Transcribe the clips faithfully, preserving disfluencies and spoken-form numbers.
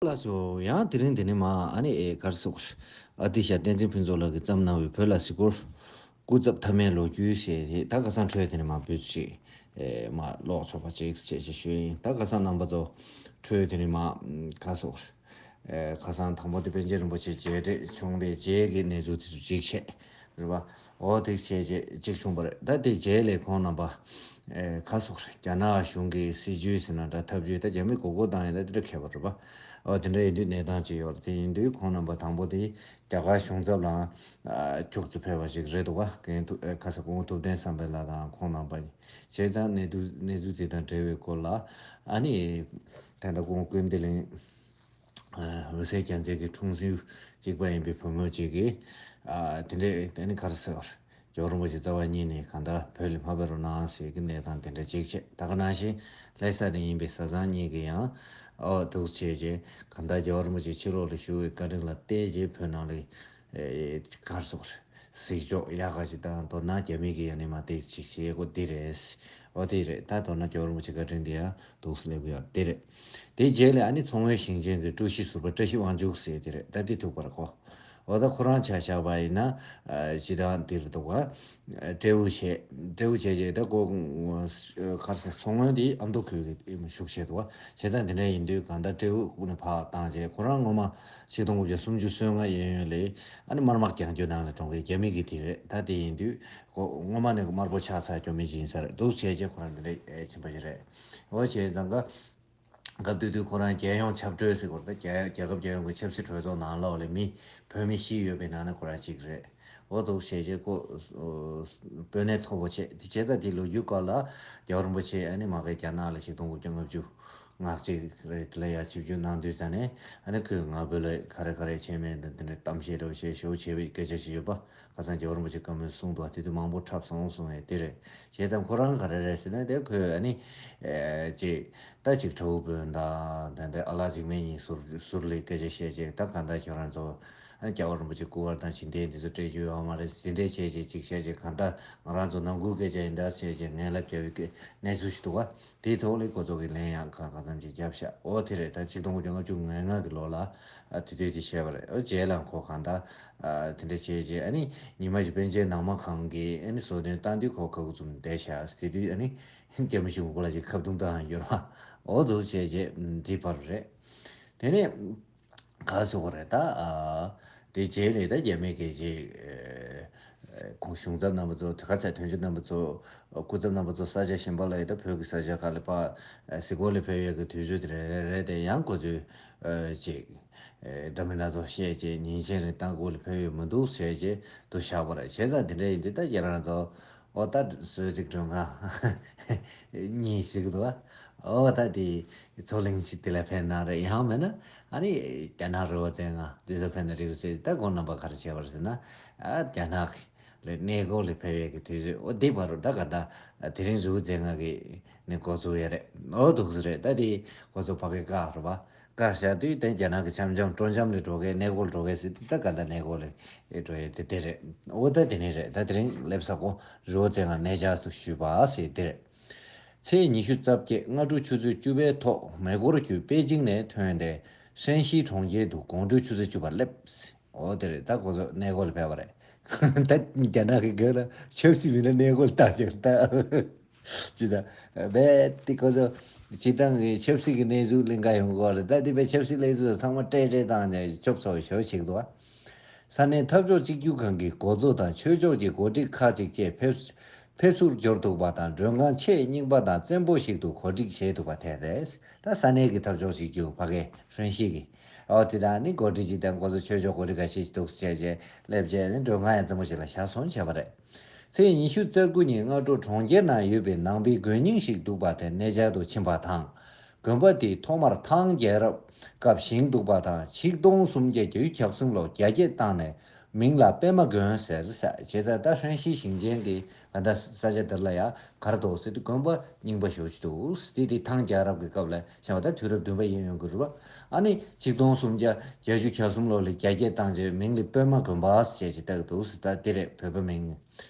ལགས་སོ། ཡང་དེ་རིང་དེ་ནས་མ་ཨ་ནི་ཨེ་གར་སོགས་ཨ་ཏི་ཤ་བསྟན་འཛིན་ཕུན་ཚོགས་ལགས་ཀྱིས་བརྩམས་གནང་བའི་བོད་ལ་གཟིགས་སྐོར་སྐུ་ཚབ་མཐའ་མའི་ལོ་རྒྱུས་ཞེས་དེ་ད་ཁ་སང་འཕྲོས་དེ་ནས་མ་བོད་ཅིག་ཨེ་མ་ཀློག་ཆོག་པ་ཅིག་བྱས་ཞེས་ཞུས་ཡིན། ད་ཁ་སང་རྣམ་པ་ཚོ་འཕྲོས་དེ་ནས་མ་གར་སོགས་ཨེ་ཁ་སང་དང་པོ་དེ་པཎ་ཆེན་རིན་པོ་ཆེ་མཇལ་འཕྲད་བྱུང་བའི་རྗེས་ཀྱི་གནས་ཚུལ་དེ་ཚོ་ཅིག་བཤད། རེད་པ། འོ་དེ་བྱས་རྗེས་གཅིག་བྱུང་བ་རེད། ད་དེ་རྗེས་ལས་ཁོང་རྣམ་པ་ཨེ་ཁ་སོགས་རྒྱ་ནག་གཞུང་གི་སྲིད་ཇུས་ཟེར་ན་འདྲ་ཐབས་ཇུས་ད་རྒྱ་མི་མགོ་སྐོར་བཏང་ཡིན་ད་དེ་འདྲ་ཁྱད་པར་རེད་པ། འོ་དེ་འདྲ་ཡིན་དུས་གནས་སྟངས་ཅིག་ཡོད་རེད། དེ་ཡིན་དུས་ཁོང་རྣམ་པ་དང་པོ་དེ་རྒྱ་གར་གཞུང་ཚབ་ལའང་ཨ་ཁྱུག་ཙམ་ཕེབས་པ་ཞིག་རེད་འདུག་པ། རྒན་ཐུ་ཨེ་ཁ་ས་སྐུ་ངོ་ཐུབ་བསྟན་བསམ་འཕེལ་ལགས་དང་ཁོང་རྣམ་པ་བྱས་ཙང་གནས་ཚུལ་གནས་ཚུལ་དེ་དང་འབྲེལ་བའི་སྐོར་ལ་ཨ་ནི་ད་ལྟ་སྐུ་ངོ་ཀུན་བདེ་གླིང་འོད་གསལ་རྒྱལ་མཚན་གྱི་འཁྲུངས་ཡུལ་གཅིག་པ་ཡིན་པའི་བུ་མོ་གཅིག་གིས་ཨ་དེ་འདྲས་དེ་ནི་ག་རེ་ཟེར། རྒྱལ་བ་རིན་པོ་ཆེ་རྩ་བ་ཉིད་ནས་གང་ལྟར་བོད་ལ་མ་ཕེབས་རོགས་གནང་ཟེར་གྱི་གནས་སྟངས་དེ་འདྲ་གཅིག་བྱས། ད་ག་ནང་བཞིན་ལྷ་ས་ནས་ཡིན་པའི་བཟའ་ཚང་གཉིས་ཀྱིས་ཡང་ཨོ་འདུག་བྱས་རྗེས་གང་ལྟར་རྒྱལ་བ་རིན་པོ་ཆེ་ཕྱི་ལོགས་ལ་བཞུགས་པའི་བཀའ་དྲིན་ལ་བརྟེན་རྗེས་བོད་ནང་ལ་ཨེ་ག་རེ་ཟེར། གཟིགས་ཕྱོགས་ཡག་ག་ཞིག་དང་མདོར་ན་རྒྱ་མི་གི་ཡ་ནི་མ་དེ་ཅིག་བྱེད་སྒོ་འདི་རེད། འོ་དེ་རེད། ད་མདོར་ན་རྒྱལ་བ་རིན་པོ་ཆེ་བཀའ་དྲིན་དེ་ཡང་འདུག་སེ་སླེབས་ཀྱི་ཡོད་རེད། དེ་རེད། དེའི་རྗེས་ལ་ཨ་ནི་མཚོ་སྔོན་ཞིང་ཆེན་གྱི་ཀྲུའུ་ཞི་ཟུར་པ་བཀྲ་ཤིས་དབང་ཕྱུག་ཟེར་དེ་རེད། ད་དེ་ཐུག་པར་གོ། འོ་ད་ཁོ་རང་ཆ་བཞག་པ་ཡིན་ན་ཨ་སྤྱི་བཏང་འདི་རེད་འདུག་ག་སྤྲེའུ་བྱས་སྤྲེའུ་བྱས་རྗེས་ད་ཁོ་ག་རེ་ཟེར། མཚོ་སྔོན་དེ་ཨ་མདོ་ཁུལ་གྱི་བཞུགས་བྱས་འདུག་ག་བྱས་ཙང་དེ་འདྲ་ཡིན་དུས་གང་ལྟར་སྤྲེའུ་ཁོ་ནས་ཕར་བཏང་རྗེས་ཁོ་རང་ངོ་མ་ཆིག་སྟོང་དགུ་བརྒྱ་སུམ་ཅུ་སོ་ལྔ་གཡས་གཡོན་ལ་ཨ་ནི་དམར་དམག་རྒྱག་རྒྱུ་ནང་ལ་གྲོངས་མཁན་རྒྱ་མི་གི་དེ་རེད། ད་དེ་ཡིན་དུས། ཁོ་སྔོན་མ་ནས་དམར་པོ་ཆགས་ཚར་རྒྱུ་མི་ཅིག་ཡིན་ས་རེད་འདུག་བྱས་རྗེས་ཁོ་རང་འདི་ལ་ཨེ་ཕྱིན་པ་ཞིག་རེད། འོ་བྱས་ཙང་ཀ་སྐབས་དེ་དུས་ཁོ་རང་རྒྱལ་ཡོངས་ཆབ་གྲོས་ཟེར་བ་རེད། ད་རྒྱལ་རྒྱལ་ཁབ་རྒྱལ་ཡོངས་ཀྱི་ཆབ་སྲིད་གྲོས་ཚོགས་ནང་ལོགས་ལ་མི་བོད་མི་བཞི་ཡོད་པའི་ནང་ནས་ཁོ་རང་གཅིག་རེད། འོ་འདུག་བྱས་རྗེས་ཁོ་དཔོན་གནས་མཐོ་པོ་བྱས། དེ་བྱས་ཙང་དེ་ལོ་རྒྱུས་སྐོར་ལ་རྒྱལ་བ་རིན་པོ་ཆེ་ཨ་ནི་མ་གི་རྒྱ་ནག་ལ་ཆིག་སྟོང་དགུ་བརྒྱ་ལྔ་བཅུ་ང་གཅིག་རེད། དེ་ལ་ཡ་ཆིབས་བསྒྱུར་གནང་དུས་ཙ་ནས་ཨ་ནི་ཁོས་ང་བོད་ལ་ག་རེ་ག་རེ་བྱས་མེད་འདི་འདྲ་གཏམ་བཤད་འདྲ་བོ་བྱས་ཞོར་བྱས་པའི་སྐད་ཆ་ཞིག་ཡོད་པ། ཁ་སང་རྒྱལ་བ་རིན་པོ་ཆེ་བཀའ་མོལ་གསུངས་འདུག་དེ་དུས་མང་པོ་འཁྲབ་སོང་གསུངས་ཡས་དེ་རེད། བྱས་ཙང་ཁོ་རང་ག་རེ་རེད་ཟེར་ན་དེ་ཁོས་ཨ་ནི་ཨེ་ཅིག་ད་ཅིག་དྲ་འབུ་དཔོན་དང་ད་ལྟ་ཨ་ལགས་འཇིགས་མེད་གཉིས་ཟུར་ཟུར་ལ་སྐད་ཆ་བཤད་ཅིག་ད་གང་ལྟར་ཁྱོད་རང་ཚོ་ཨ་ནི་རྒྱལ་བ་རིན་པོ་ཆེ་སྐུ་པར་དང་བྱིན་རྟེན་འདི་ཚོ་སྤྲད་རྒྱུ་ཡོད་མ་རེད། འཛིན་གྲྭ་བྱས་ཅིག་ཅིག་བཤད་ཅིག་གང་ལྟར་ང་རང་ཚོ་ནང་ཁུལ་སྐད་ཆ་ཡིན་ད་བཤད་ཅིག་ངན་ལབ་བརྒྱབ་པའི་གནས་ཚུལ་ཞིག་འདུག་བ། དེའི་ཐོག་ལ་ཁོ་ཚོ་གི་ལན་ཡང་གང་གང་འཚམ་ཅིག་བརྒྱབ་ཤག་འོ་དེ་རེད། ད་ཆིག་སྟོང་དགུ་བརྒྱ་ལྔ་བཅུ་ང་ལྔ་གི་ལོ་ལ་ཨ་དེ་དུས་དེ་བཤད་པ་རེད། འོ་རྗེས་ལ་ཁོ་གང་ལྟར་ཨ་དེ་འདྲ་བྱས་རྗེས་ཨ་ནི་ཉི་མ་ཞིག་པཎ་ཆེན་ནང་མ་ཁང་གིས་ཨ་ནི་བཟོ་སྟོན་བཏང་དུས་ཁོ་ཁ་ཁུ་ཙུམ་བསྡད་ཤག་དེ་དུས་ཨ་ནི་རྒྱ་མི་གཞུང་ཁོ་ལ་ཅིག་ཁ་བརྡུང་བཏང་ཡོད་རེད་བ། འོ་འདུག་བྱས་རྗེས་དེ་བར་རེད། དེ་ནས་ག་སོགས་རེད་ད། ཨ་དེ་རྗེས་ལ་ད་རྒྱ་མི་སྐད་ཅིག་ཁོང་གཞུང་ཚབ་རྣམ་པ་ཚོ་དེ་ག་ཚད་དོན་གཅོད་རྣམ་པ་ཚོ་སྐུ་ཚབ་རྣམ་པ་ཚོ་ས་ཆ་གཞན་པ་ལ་ཡོད་ད་བོད་ཀྱི་ས་ཆ་ཁག་ལ་ཕར་གཟིགས་སྐོར་ལ་ཕེབས་ཡས་ཀྱི་དུས་ཚོད་དེ་རེད་རེད་དེ་ཡང་ཁོ་ཚོས་ཅིག་འདྲ་མིན་སྣ་ཚོགས་བཤད་ཅིག་ཉིན་ཤས་རིང་ཏང་གོ་ལ་ཕེབས་ཡོད་མི་འདུག་ཟེར་ཅིག་ཏུ་བཞག་པ་རེད། བྱས་ཙང་དེ་འདྲ་ཡིན་དུས་ད་ཁྱེད་རང་ཚོ་ཨོ་ད་གསོལ་ཚིགས་སྒྲོན་ཁང་གཉིས་ཞིག་འདུག་ཨ། ཨོ་ད་དེ་མཚོ་གླིང་ཞིག་དེ་ལ་ཕེབས་ན་རེད། ཡང་མིན་ན་ཨ་ནི་རྒྱ་ནག་རི་བོ་རྩེ་ལྔ་དེ་ཚོ་ཕེབས་ན་འགྲིག་རེད་ཟེར། ད་ཁོང་རྣམ་པ་ག་རེ་བྱས་པ་རེད་ཟེར་ན་ཨ་རྒྱ་ནག་གི་ལས་གནས་སྐོར་ལ་ཕེབས་ཡས་ཀྱི་དུས་ཚོད་འོ་དེ་བར་རུ་ད་ག་ད་དེ་རིང་རི་བོ་རྩེ་ལྔ་གི་ནས་འགོ་ཚུགས་ཡས་རེད། འོ་འདུག་སེ་རེད། ད་དེ་ཁོ་ཚོ་ཕ་གི་བཀག་རེད་པ། བཀག་བཞག་དུས་དེ་རྒྱ་ནག་གི་འཆམ་འཆམ་སྤྲོ་འཆམ་ལ་འགྲོ་གི་གནས་སྐོར་འགྲོ་གི་ཟེར་དུས་ད་ག་ད་གནས་སྐོར་ལ་འགྲོ་ཡས་དེ་དེ་རེད། འོ་ད་དེ་ནས་རེད། ད་དེ་རིང་སླེབས་ས་ཁོ་རི་བོ་རྩེ་ལྔ་གནས་མཇལ་དུ་ཞུས་པ་ཟེར་དེ་རེད། ཚེས་ཉི་ཤུ་རྩ་བརྒྱད་སྔ་དྲོ་ཆུ་ཚོད་བཅུ་པའི་ཐོག་མེ་འཁོར་བརྒྱུད་པེ་ཅིང་ནས་ཐོན་ཏེ་ཧྲན་ཤིས་གྲོང་ཁྱེར་དུ་དགོང་དྲོའི་ཆུ་ཚོད་བཅུ་པར་སླེབས། འོ་དེ་རེད། ད་ཁོ་ཚོ་གནས་སྐོར་ལ་ཕེབས་པ་རེད། ད་རྒྱ་ནག་གི་སྒང་ལ་ཆབ་སྲིད་མིན་ན་གནས་སྐོར་ལ་བཏང་ཆོག་ད། ཅི་ད་རྦད་དེ་ཁོ་ཚོ་སྤྱིར་བཏང་གི་ཆབ་སྲིད་ཀྱི་གནས་ཚུལ་གླེང་ག་ཡོང་གི་ཡོད་རེད། ད་དེ་བས་ཆབ་སྲིད་གླེང་ཚུལ་ཚང་མ་སྤྲད་སྤྲད་བཏང་ནས་སྐྱོབ་ཚོགས་ཞོར་བྱེད་འདུག་བ། ས་གནས་འཐབ་ཕྱོགས་གཅིག་གྱུར་ཁང་གི་འགོ་གཙོ་དང་ཆོས་ཕྱོགས་ཀྱི་འགོ་ཁྲིད་ཁག་ཅིག་བཅས་ཕེབས་ཕེབས་བསུར་འབྱོར་འདུག་པ་དང་མགྲོན་ཁང་ཆེས་རྙིང་པ་དང་བཙན་པོ་ཞིག་ཏུ་གོ་སྒྲིག་བྱས་འདུག་པ་དེ་རེད། ད་ས་གནས་ཀྱི་འཐབ་ཕྱོགས་གཅིག་གྱུར་ཕ་གི་ཧྲན་ཤིས་ཀྱི་ཨོ་དེ་དང་ནི་འགོ་ཁྲིད་ཅིག་དང་འགོ་གཙོ་ཆོས་ཕྱོགས་འགོ་ཁྲིད་ཁ་ཤས་ཤིག་འདུག་ཟེར་བྱས་སླེབས་བྱས་ནི་མགྲོན་ཁང་ཡང་བཙན་པོ་ཞིག་ལ་བཞག་སོང་བྱས་པ་རེད། ཚེས་ཉི་ཤུ་རྩ་དགུ་ཉིན་སྔ་དྲོ་གྲོང་ཁྱེར་ནང་ཡོད་པའི་ནང་པའི་དགོན་རྙིང་ཞིག་འདུག་པ་དེར་གནས་མཇལ་དུ་ཕྱིན་པ་དང་། དགོན་པ་དེ་ཐོག་མར་ཐང་རྒྱལ་རབས་སྐབས་བཞེངས་འདུག་པ་དང་ཆིག་སྟོང་སུམ་བརྒྱ་བརྒྱད་ཅུ་གྱ་གསུམ་ལོར་རྒྱ་སྐྱེད་བཏང་ནས་མིང་ལ་པདྨ་དགོན་ཟེར་ཟེར། བྱས་ཙང་ད་ཧྲན་ཤིས་ཞིང་ཆེན་དེ་ད་ལྟ་ས་ཆ་དེར་ལ་ཡང་ག་རེ་འདུག་ཟེར་དུས་དགོན་པ་རྙིང་པ་ཞེ་པོ་ཅིག་འདུག་དེ་དེ་ཐང་རྒྱལ་རབས་ཀྱི་སྐབས་ལ་བྱས་པ་ད་དུས་རབས་བདུན་པ་ཡིན་ཡོང་གི་རེད་པ། ཨ་ནི་ཆིག་སྟོང་སུམ་བརྒྱ་བརྒྱད་ཅུ་གྱ་གསུམ་ལོ་ལ་རྒྱ་སྐྱེད་བཏང་རྗེས་མིང་ལ་པདྨ་དགོན་པ་ཟེར་བྱས་ཅིག་བཏགས་འདུག་ད་དེ་རེད་བོད་པ་མིང་།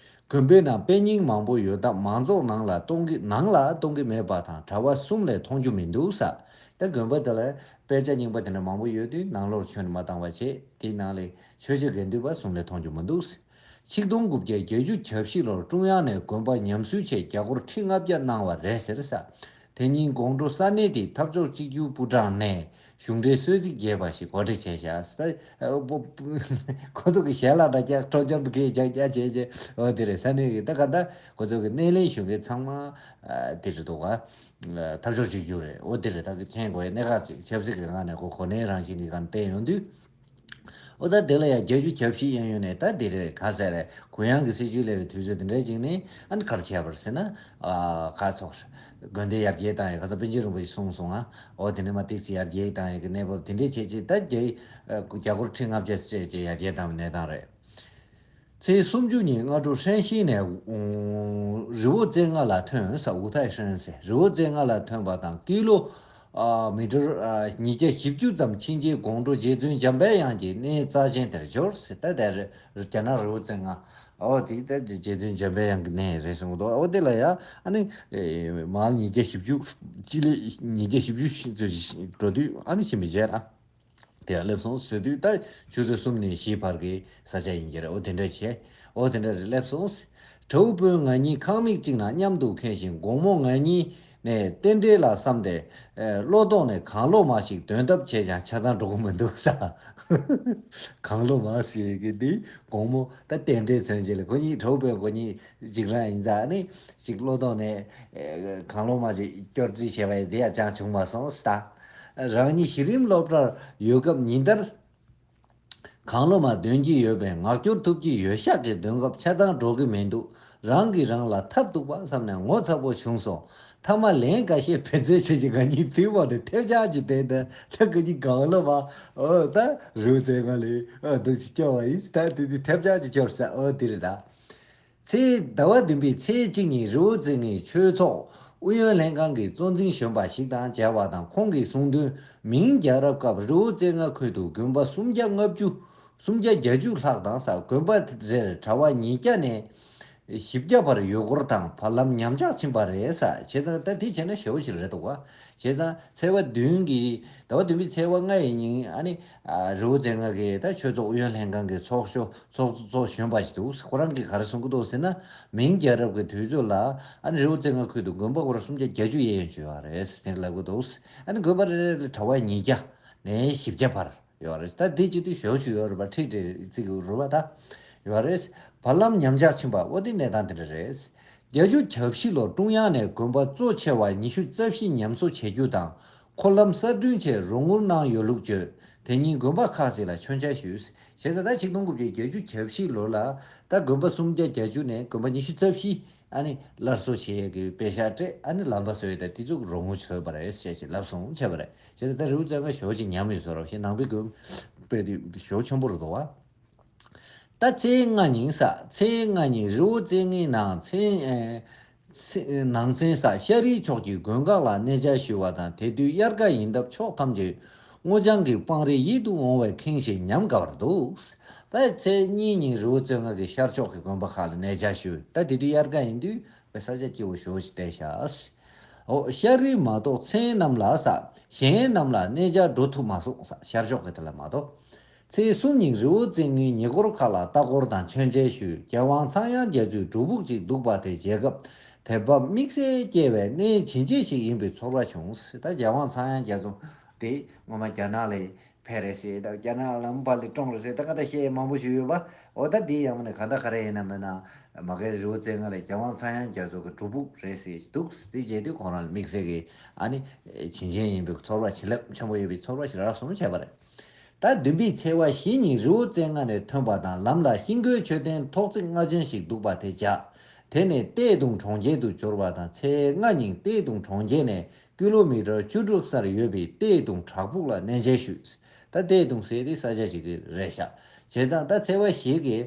དགོན་པའི་ནང་དཔེ་རྙིང་མང་པོ་ཡོད་སྟབས་མང་ཚོགས་ནང་ལ་གཏོང་གི་ནང་ལ་གཏོང་གི་མེད་པ་དང་གྲྭ་པ་གསུམ་ལས་མཐོང་རྒྱུ་མི་འདུག་ཟེར། ད་དགོན་པ་དེ་ལ་ དཔེ་ཆ་རྙིང་པ་དེ་འདྲ་མང་པོ་ཡོད་དུས་ནང་ལོགས་ཁྱོན་ནས་མ་བཏང་བ་བྱས། དེའི་ནང་ལས་ཆོས་བྱེད་དགེ་འདུན་པ་གསུམ་ལས་མཐོང་རྒྱུ་མི་འདུག། ཆིག་སྟོང་དགུ་བརྒྱ་བརྒྱད་ཅུ་གྱ་བཞི་ལོར་ཀྲུང་དབྱང་ནས་དགོན་པ་ཉམས་གསོའི་ཆེད་རྒྱ་སྒོར་ཁྲི་ལྔ་བརྒྱ་གནང་བ་རེད་ཟེར་ས། དེ་ཉིན་དགོང་དྲོ་ས་གནས་དེའི་འཐབ་ཕྱོགས་གཅིག་གྱུར་པུའུ་ཀྲང་ནས་གཞུང་འབྲེལ་གསོལ་ཚིགས་རྒྱས་པ་ཞིག་གོ་སྒྲིག་བྱས་བཞག། ཁོ་ཚོ་གི་ཞལ་ལག་འདྲ་རྒྱག་ཁྲོ་ཆམ་གི་རྒྱག་རྒྱག་བྱས་བྱས། འོ་དེ་རེད། ས་གནས་ཀྱི་ད་ག་ད་ཁོ་ཚོ་གི་སྣེ་ལེན་ཞུ་མཁན་ཚང་མ་དེ་རེད་འདུག་ག་འཐབ་ཕྱོགས་གཅིག་གྱུར་རེད། འོ་དེ་རེད། ད་གི་མཁྱེན་དགོས་ཡ་གནད་འགག་ཅིག་ཆབ་སྲིད་ཀྱི་ངང་ནས་ཁོ་གོ་གནས་རང་བཞིན་གྱི་སྒང་བསྟན་ཡོང་དུས། འོ་ད་དེ་ལ་ཡང་བརྒྱད་ཅུ་གྱ་བཞི་གཡས་གཡོན་ནས་ད་དེ་རེད། ག་ཟེར་རེད། གུ་ཡངས་ཀྱི་སྲིད་ཇུས་སླེབས་པའི་དུས་ཚོད་དེ་འདྲའི་ཅིག་ནས་ཨ་ནི་ག་རེ་བྱས་པ་རེད་ཟེར་ན། ཨ་ག་ཚོགས་དགོན་སྡེ་ཡར་རྒྱས་བཏང་ཡ། ཁ་སང་པཎ་ཆེན་རིན་པོ་ཆེ་གསུངས་སོང་ང་། འོ་དེ་ནས་མ་ཏིག་ཙི་ཡར་རྒྱས་བཏང་ཡ་གི་གནས་བབ་དེ་འདྲའི་བྱས་རྗེས་ད་རྒྱ་རྒྱ་སྒོར་ཁྲི་ལྔ་བརྒྱ་བཅས་བཅས་ཡར་རྒྱས་བཏང་བའི་གནས་སྟངས་རེད། ཚེས་སུམ་ཅུ་ཉིན་སྔ་དྲོ་ཧྲན་ཤིན་ནས་རི་བོ་རྩེ་ལྔ་ལ་ཐོན་ས། ཝུ་ཐའི་ཧྲན་ཟེར། རི་བོ་རྩེ་ལྔ་ལ་ཐོན་པ་དང་ཀི་ལོ་ཨ་མི་ཊར་ཨ་ཉིས་བརྒྱ་བཞི་བཅུ་ཙམ་ཕྱིན་རྗེས་དགོང་དྲོ་རྗེ་བཙུན་འཇམ་དཔལ་དབྱངས་ཀྱི་གནས་རྩ་ཆེན་དེར་འབྱོར་ཟེར། ད་དེར་རྒྱ་ནག་རི་བོ་རྩེ་ལྔ། འོ་དེ་ད་རྗེ་བཙུན་འཇམ་དཔལ་དབྱངས་ཀྱི་གནས་རེད་གསུངས་འདུག། འོ་དེ་ལ་ཡ་ཨ་ནི་མར་ཉིས་བརྒྱ་བཞི་བཅུ་སྤྱི་ལེ་ཉིས་བརྒྱ་བཞི་བཅུ་འགྲོ་དུས་ཨ་ནི་ཕྱིན་པའི་རྗེས་ལ། དེ་ཡང་སླེབས་སོང་ཟེར་དུས་ད་ཆུ་ཚོད་གསུམ་ནས་བཞི་བར་གྱི་ས་ཆ་ཡིན་གྱི་རེད། འོ་དེ་འདྲ་བྱས། འོ་དེ་འདྲ་རེད། སླེབས་སོང་ཟེར། དྲའུ་དཔོན་ང་གཉིས་ཁང་མིག་གཅིག་ནང་མཉམ་དུ་ཁེངས་ཤིང་དགོང་མོ་ང་གཉིས་ནས་རྟེན་འབྲེལ་ལ་བསམ་སྟེ་ཨེ་བློ་ལྡོག་ནས་གང་བློ་མ་ཞིག་འདོན་ཐབས་བྱས་ཀྱང་ཆ་ཚང་འགྲོ་གི་མི་འདུག་ས། གང་བློ་མ་ཟེར་གི་འདི་དགོང་མོ་ད་རྟེན་འབྲེལ་མཚོན་བྱེད་ལ་ཁོ་གཉིས་དྲའུ་དཔོན་ཁོ་གཉིས་འཇིགས་རང་ཡིན་ཙང་ནི་ཅིག་བློ་ལྡོག་ནས་ཨེ་གང་བློ་མ་ཞིག་སྐྱོར་རྩིས་བྱས་པ་ཡིན། དེ་ཡང་ཅང་བྱུང་མ་སོང་ས། རང་ཉིད་གཞི་རིམ་སློབ་གྲྭར་ཡོད་སྐབས་ཉིན་ལྟར་གང་བློ་མ་འདོན་གྱི་ཡོད་པས་ངག་སྐྱོར་ཐུབ་ཀྱི་ཡོད་ཤག་གི་འདོན་སྐབས་ཆ་ཚང་འགྲོ་གི་མི་འདུག། རང་གིས་རང་ལ་ཐབས་སྡུག་པ་བསམ་ནས་ངོ་ཚ་པོ་བྱུང་སོང་། མཐའ་མ་ལན་འགའ་ཤས་བེད་སྤྱོད་བྱེད་ཀྱི་ང་གཉིས་དུས་བབ་དེ་ཐེབས་ཆག་ཅིག་བསྟན་ཏེ་ད་ཁོ་གཉིས་གང་བློ་མ་འོ་ད་རུ་ཚེ་ང་ལས་འོ་འདུག་ཅིག་སྐྱོ་བ་ཡིན། ད་དེ་དུས་ཐེབས་ཆག་ཅིག་སྐྱོར་ས། འོ་དེ་རེད་ད། ཚེས་ཟླ་བ་བདུན་པའི་ཚེས་གཅིག་ཉིན་རི་བོ་རྩེ་ལྔའི་ཆོས་ཚོགས་ཨུ་ཡོན་ལྷན་ཁང་གི་གཙོ་འཛིན་གཞོན་པ་ཞིག་དང་མཇལ་བ་དང་། ཁོང་གིས་གསུངས་དོན། མིང་རྒྱལ་རབས་སྐབས་རི་བོ་རྩེ་ལྔ་ཁུལ་དུ་དགོན་པ་སུམ་བརྒྱ་ལྔ་བཅུ། སུམ་བརྒྱ་བརྒྱད་ཅུ་ལྷག་དང་ས། དགོན་པ་རེར་གྲྭ་པ་ཉིས་བརྒྱ་ནས་བཞི་བརྒྱ་བར་ཡུལ་སྐོར་དང་བར་ལམ་ཉམས་ཆག་ཕྱིན་པ་རེད་ས། བྱས་ཙང་ད་དེ་བྱས་ན་ཞེ་པོ་ཅིག་རེད་འདུག་ག། བྱས་ཙང་ཚེས་པ་བདུན་གྱི་ཟླ་བ་བདུན་པའི་ཚེས་པ་ལྔ་ཡི་ཉིན་ཨ་ནི་ཨ་རི་བོ་རྩེ་ལྔ་གི་ད་ཆོས་ཚོགས་ཨུ་ཡོན་ལྷན་ཁང་གི་ཚོགས་གཙོ་ཚོགས་གཙོ་གཞོན་པ་ཞིག་འདུག། ཁོ་རང་གིས་ག་རེ་གསུང་གི་འདུག་ཟེར་ན། མིང་རྒྱལ་རབས་ཀྱི་དུས་ཚོད་ལ་ཨ་ནི་རི་བོ་རྩེ་ལྔ་ཁུལ་དུ་དགོན་པ་སྐོར་སུམ་བརྒྱ་བརྒྱད་ཅུ་གཡས་གཡོན་བྱས་ཡོད་རེད་དེ་ལབ་གི་འདུག། ཨ་ནི་དགོན་པ་རེ་རེ་ལ་གྲྭ་པ་ཉིས་བརྒྱ་ནས་བཞི་བརྒྱ་བར་ཡོད་རེད། ད་དེ་བྱེད་དུས་ཞེ་པོ་ཅིག་ཡོད་རེད་པ། ཁྲིག་ཁྲིག་བརྩི་གི་རེད་པ། ད་ཡོད་རེད། བར་ལམ་ཉམས་ཆག་ཕྱིན་པ་འོ་དེ་གནས་སྟངས་དེ་འདྲ་རེད། བརྒྱད་ཅུ་གྱ་བཞི་ལོར་ཀྲུང་དབྱང་ནས་དགོན་པ་གཙོ་ཆེ་བ་ཉི་ཤུ་རྩ་བཞི་ཉམས་གསོ་བྱེད་རྒྱུ་དང་། འཁོར་ལམ་གསར་སྐྲུན་ཆེད་རོགས་དངུལ་གནང་ཡོད་ལུགས་བརྗོད། དེ་ཉིན་དགོན་པ་ཁག་ཅིག་ལ་མཆོད་མཇལ་ཞུས། བྱས་ཙང་ད་ཆིག་སྟོང་དགུ་བརྒྱ་བརྒྱད་ཅུ་གྱ་བཞི་ལོ་ལ་ད་དགོན་པ་སུམ་བརྒྱ་བརྒྱད་ཅུ་ནས་དགོན་པ་ཉི་ཤུ་རྩ་བཞི་ཨ་ནི་སླར་གསོ་བྱེད་ཡས་ཀྱི་པེ་ཤག་སྤྲད། ཨ་ནི་ལམ་པ་བཟོ་ཡས་དང་དེ་ཚོ་གི་རོགས་དངུལ་བཟོས་པ་རེད་ཅེས་ཅིག་ལབ་སོང་བྱས་པ་རེད། བྱས་ཙང་ད་རི་བོ་རྩེ་ལྔ་ཞེ་པོ་ཅིག་ཉམས་ཡོད་བཟོ་འདྲ་ཞིག་ནང་པའི་དགོན་སྤེལ་དུས་ཞེ་པོ་ཆེན་པོ་རེད་འདུག་བ། ད་ཚེས་ལྔ་ཉིན་ས། ཚེས་ལྔ་ཉིན་རི་བོ་རྩེ་ལྔའི་ནང་ཚན་ཨེ་ཚེ་ནང་ཚན་ས་ཤར་རིའི་ཕྱོགས་ཀྱི་དགོན་ཁག་ལ་གནས་མཇལ་ཞུས་པ་དང་། དེ་དུས་དབྱར་ཁ་ཡིན་སྟབས་ཕྱོགས་ཐམས་ཅད་སྔོ་ལྗང་གི་སྤང་རི་ཡིད་དུ་འོང་བས་ཁེངས་ཤིང་ཉམས་དགའ་བར་འདུག། ད་ཚེས་གཉིས་ཉིན་རི་བོ་རྩེ་ལྔ་གི་ཤར་ཕྱོགས་ཀྱི་དགོན་པ་ཁག་ལ་གནས་མཇལ་ཞུས། ད་དེ་དུས་དབྱར་ཁ་ཡིན་དུས་དཔེ་ས་ཆ་སྐྱིད་པོ་ཞེ་པོ་ཅིག་བསྟན་ཤག། འོ་ཤར་རི་མ་གཏོགས་མཚན་རྣམས་ལ་ས་གཞན་རྣམས་ལ་གནས་མཇལ་འགྲོ་ཐུབ་མ་སོང་ས། ཤར་ཕྱོགས་ཀྱི་དེ་ལ་མ་གཏོགས། ཚེས་གསུམ་ཉིན་རི་བོ་རྩེ་ལྔའི་ཉེ་འཁོར་ཁག་ལ་ལྟ་སྐོར་དང་མཆོད་མཇལ་ཞུས། རྒྱལ་དབང་ཚངས་དབྱངས་རྒྱ་མཚོའི་སྒྲུབ་ཕུག་ཅིག་འདུག་པ་དེ་མཇལ་སྐབས་དད་པ་དམིགས་བསལ་སྐྱེ་བའི་གནས་བྱིན་ཅན་ཞིག་ཡིན་པའི་ཚོར་བ་བྱུང་། ད་རྒྱལ་དབང་ཚངས་དབྱངས་རྒྱ་མཚོ་དེ་སྔོན་མ་རྒྱ་ནག་ལ་ཕེབས་རེད་ཟེར། ད་རྒྱ་ནག་ལམ་བར་ལ་བཀྲོངས་རེད་ཟེར། ད་ག་ད་བཤད་མང་པོ་ཞིག་ཡོད་པ། འོ་ད་དེ་ཡང་ནས་ག་ད་ག་རེ་ཡིན་ན་མིན་ན་མ་གིར་རི་བོ་རྩེ་ལྔ་ལ་རྒྱལ་དབང་ཚངས་དབྱངས་རྒྱ་མཚོ་གི་སྒྲུབ་ཕུག་རེད་ཟེར་འདུག། དེ་བྱས་དུས་ཁོང་རང་ལ་དམིགས་བསལ་གྱི་ཨ་ནི་བྱིན་ཅན་ཡིན་པའི་ཚོར་བ་བྱིན་རླབས་ཆེན་པོ་ཡོད་པའི་ཚོར་བ་ཞིག་རག་སོང་བྱས་པ་རེད། ད་བདུན་པའི་ཚེས་པ་བཞི་ཉིན་རི་བོ་རྩེ་ལྔ་ནས་ཐོན་པ་དང་ལམ་ལ་ཤིང་བརྐོས་མཆོད་རྟེན་ཐོག་བརྩེགས་ལྔ་ཅན་ཞིག་འདུག་པ་དེ་མཇལ། དེ་ནས་ཏེ་ཏུང་གྲོང་ཁྱེར་དུ་འབྱོར་བ་དང་། ཚེས་ལྔ་ཉིན་ཏེ་ཏུང་གྲོང་ཁྱེར་ནས་ཀི་ལོ་མི་ཊར་བཅུ་དྲུག་སར་ཡོད་པའི་ཏེ་ཏུང་བྲག་ཕུག་ལ་གནས་མཇལ་ཞུས། ད་ཏེ་ཏུང་ཟེར་དེ་ས་ཆ་ཞིག་རེད་ཤག། བྱས་ཙང་ད་ཚེས་པ་བཞི་གི་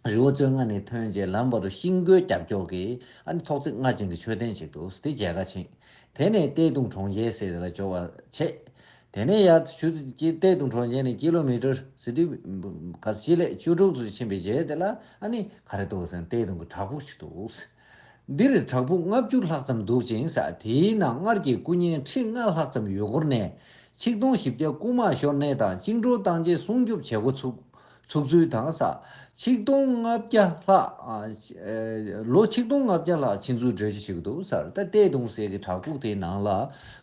རི་བོ་རྩེ་ལྔ་ནས་ཐོན་རྗེས་ལམ་བར་དུ་ཤིང་བརྐོས་རྒྱབ་སྐྱོར་གྱི་ཨ་ནི་ཐོག་བརྩེགས་ལྔ་ཅན་གྱི་མཆོད་རྟེན་ཅིག་འདུག། དེ་མཇལ་ཁ་ཕྱིན། དེ་ནས་ཏེ་ཏུང་གྲོང་ཁྱེར་ཟེར་དེ་ལ་འབྱོར་བ་བྱས། དེ་ནས་ཡར་ཆུ་ཀི་ཏེ་ཏུང་གྲོང་ཁྱེར་ནས་ཀི་ལོ་མི་ཊར་ཟེར་དུས་ག་སྤྱི་ལེ་བཅུ་དྲུག་ཙམ་ཕྱིན་པའི་རྗེས་དེ་ལ་ཨ་ནི་ག་རེ་འདུག་ཟེར་ན་ཏེ་ཏུང་གི་བྲག་ཕུག་ཅིག་འདུག། འདིར་བྲག་ཕུག་ལྔ་བཅུ་ལྷག་ཙམ་འདུག་ཅིང་ས། དེའི་ནང་སྔར་གྱི་སྐུ་བརྙན་ཁྲི་ལྔ་ལྷག་ཙམ་ཡོད་སྐོར་ནས། ཆིག་སྟོང་བཞི་བརྒྱ་སྐུ་དམག་ཤོར་གནས་དང་བཅིངས་འགྲོལ་བཏང་རྗེས་སྲུང་སྐྱོབ་བྱེད་འགོ་ཚུགས་ཚུགས་ཚུལ་དང་། ཆིག་སྟོང་ལྔ་བརྒྱ་ལྷག་ཨ་ཨེ་ལོ་ཆིག་སྟོང་ལྔ་བརྒྱ་ལྷག་ཕྱིན་ཚུལ་བརྗོད་གཞི་ཞིག་འདུག་ཟེར། ད་བལྟས་འདུག་ཟེར་གི་བྲག་ཕུག་དེའི་ནང་ལ་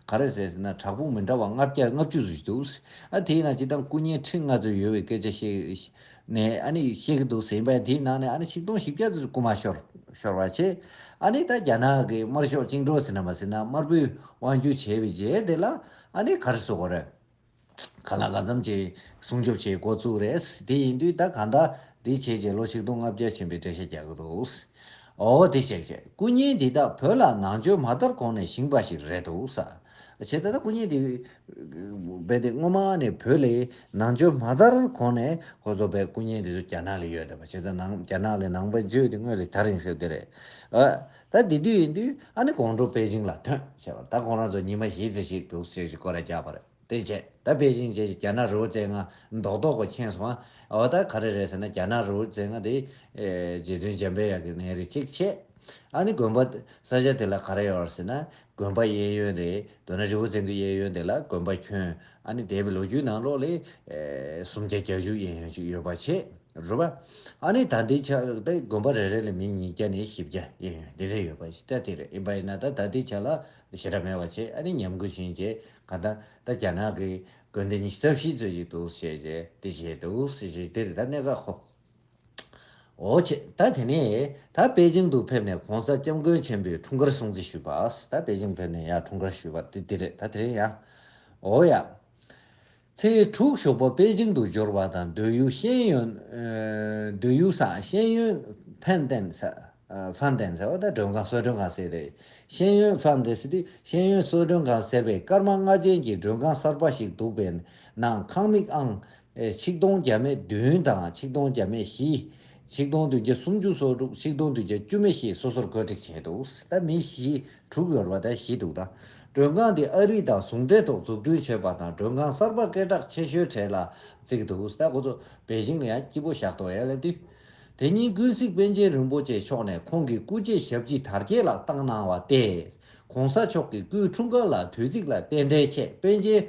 ག་རེ་ཟེར་ཟེར་ན། བྲག་ཕུག་མི་འདྲ་བ་ལྔ་བརྒྱ་ལྔ་བཅུ་ཙམ་ཞིག་འདུག་ཨ་དེའི་ནང་སྤྱིར་བཏང་སྐུ་བརྙན་ཁྲི་ལྔ་ཙམ་ཡོད་པའི་སྐད་ཆ་བཤད་ནས་ཨ་ནི་བཤད་གི་འདུག་ཟེར་ཡིན་པས། དེའི་ནང་ནས་ཨ་ནི་ཆིག་སྟོང་བཞི་བརྒྱ་ཙམ་སྐུ་དམག་ཤོར་ཤོར་བ་བྱས། ཨ་ནི་ད་རྒྱ་ནག་གི་དམར་ཤོག་བཅིངས་འགྲོལ་ཟེར་ན་མ་ཟེར་ན། དམར་པོའི་དབང་སྒྱུར་བྱས་པའི་རྗེས་དེ་ལ་ཨ་ནི་ག་རེ་ཟེར་དགོས་རེད། གང་ལ་གང་འཚམ་ཅིག་སྲུང་སྐྱོབ་བྱེད་འགོ་བཙུགས་རེད། དེ་ཡིན་དུས་ད་གང་ལྟར་འདི་བྱས་རྗེས་ལོ་ཆིག་སྟོང་ལྔ་བརྒྱ་ཕྱིན་པའི་འགྲེལ་བཤད་རྒྱག་གི་འདུག་འོ་དེ་བྱས་བྱས། སྐུ་བརྙན་འདི་དག་བོད་ལ་ནང་ཆོས་མ་དར་གོང་ནས་བཞེངས་པ་ཞིག་རེད་འདུག་ས། བྱས་ཙང་ད་སྐུ་བརྙན་འདི་རྦད་དེ་སྔོན་མ་ནས་བོད་ལ་ནང་ཆོས་མ་དར་གོང་ནས་ཁོ་ཚོ་བས་སྐུ་བརྙན་འདི་ཚོ་རྒྱ་ནག་ལ་ཡོད་བསྡད་པ། བྱས་ཙང་ནང་རྒྱ་ནག་ལ་ནང་པ་བརྗོད་དེ་སྔོན་ལ་དར་ཡིན་ཟེར་དེ་རེད། ཨ་ད་དེ་དུས་ཡིན་དུས་ཨ་ནི་དགོང་དྲོ་པེ་ཅིང་ལ་ཐོན་བྱས་པ། ད་ཁོང་རང་ཚོ་ཉི་མ་བཞི་ཙམ་ཞིག་འདུག་ཟེར་ཞིག་སྐོར་ར་རྒྱག་པ་རེད། དེ་བྱས་ད་པེ་ཅིང་བྱས་རྒྱ་ནག་རི་བོ་རྩེ་ལྔ་རྡོག་རྡོག་གོ་མཁྱེན་སོང་ཨ། འོ་ད་ག་རེ་རེད་ཟེར་ན། རྒྱ་ནག་རི་བོ་རྩེ་ལྔ་དེ་ཨེ་རྗེ་བཙུན་འཇམ་དཔལ་དབྱངས་ཀྱི་གནས་རི་གཅིག་བྱས། ཨ་ནི་དགོན་པ་ས་ཆ་དེ་ལ་ག་རེ་ཡོད་རེད་ཟེར་ན། དགོན་པ་གཡས་གཡོན་དེ་མདོར་ན་རི་བོ་རྩེ་ལྔའི་གཡས་གཡོན་དེ་ལ་དགོན་པ་ཁྱོན། ཨ་ནི་འདས་པའི་ལོ་རྒྱུས་ནང་ལོགས་ལ་ཨེ་སུམ་བརྒྱ་བརྒྱད་ཅུ་གཡས་གཡོན་ཅིག་ཡོད་པ་བྱས། རེད་པ། ཨ་ནི་ད་ལྟའི་ཆ་ལ་དགོན་པ་རེ་རེ་ལ་མི་ཉིས་བརྒྱ་ནས་བཞི་བརྒྱ་གཡས་གཡོན་དེ་འདྲ་ཡོད་པ་ཞིག་ད་དེ་རེད། ཡིན་པ་ཡིན་ན་ད་ད་ལྟའི་ཆ་ལ་ཞེ་དྲག་མེད་པ་བྱས། ཨ་ནི་ཉམས་རྒུད་ཕྱིན་བྱས་གང་ལྟར་ད་རྒྱ་ནག་གི་དགོན་སྡེ་ཉི་ཤུ་རྩ་བཞི་ཙམ་ཞིག་འདུག་བྱས་བྱས་དེ་བྱས་འདུག་ཟེར་བྱས་དེ་རེད། ད་གནད་འགག་ཁོ། འོ་བྱས། ད་དེ་ནས་ད་པེ་ཅིང་དུ་ཕེབས་ནས་གོང་ས་སྐྱབས་མགོན་ཆེན་པོའི་འཁྲུངས་སྐར་སྲུང་བརྩི་ཞུས་པ། ད་པེ་ཅིང་ཕེབས་ནས་ཡར་འཁྲུངས་སྐར་ཞུས་པ་དེ་དེ་རེད། ད་དེ་རིང་ཡ། འོ་ཡ། ཚེས་དྲུག་ཞོགས་པ་པེ་ཅིང་དུ་འབྱོར་བ་དང་། འདོད་ཡུལ་ཤེས་ཡོན། ཨ་འདོད་ཡུལ་ས་ཤེས་ཡོན་ཕན་ཏན་ས། ཨ་ཧྥན་ཏན་ཟེར་བ་ད་མགྲོན་ཁང་། གསོལ་མགྲོན་ཁང་ཟེར་རེད། ཤེས་ཡོན་ཧྥན་ཏན་ཟེར་དུས་ཤེས་ཡོན་གསོལ་མགྲོན་ཁང་ཟེར་བའི་སྐར་མ་ལྔ་ཅན་གྱི་མགྲོན་ཁང་གསར་པ་ཞིག་འདུག་པའི་ནང་ཁང་མིག་ཨང་ཨེ་ཆིག་སྟོང་བརྒྱ་མེད་བདུན་དང་ཆིག་སྟོང་བརྒྱ་མེད་བཞི། ཆིག་སྟོང་བདུན་བརྒྱ་སུམ་ཅུ་སོ་དྲུག་ཆིག་སྟོང་བདུན་བརྒྱ་བཅུ་མེད་བཞི་སོ་སོར་བཀོད་སྒྲིག་བྱས་འདུག་ད་མི་བཞི་དྲུག་ཡོད་རེད་པ། ད་བཞི་འདུག་ད་མགྲོན་ཁང་འདི་ཨ་རི་དང་ཟུང་འབྲེལ་ཐོག་འཛུགས་སྐྲུན་བྱས་པ་དང་། མགྲོན་ཁང་གསར་པ་སྐད་གྲགས་ཆེ་ཤོས་གྲས་ལ་བརྩི་གི་འདུག་ད་ཁོ་ཚོ་པེ་ཅིང་ལ་ཡང་སྐྱིད་པོ་བཞག་འདུག་ཡ་ལབ་དུས། དེ་ཉིན་ཀུན་གཟིགས་པཎ་ཆེན་རིན་པོ་ཆེ་མཆོག་ནས་ཁོང་གི་སྐུ་རྗེས་ཞབས་ཕྱི་དར་རྒྱས་ལ་བཏང་གནང་བ་སྟེ། གོང་ས་མཆོག་གི་སྐུའི་འཁྲུངས་སྐར་ལ་དུས་ཚིགས་ལ་རྟེན་འབྲེལ་ཆེད་པཎ་ཆེན་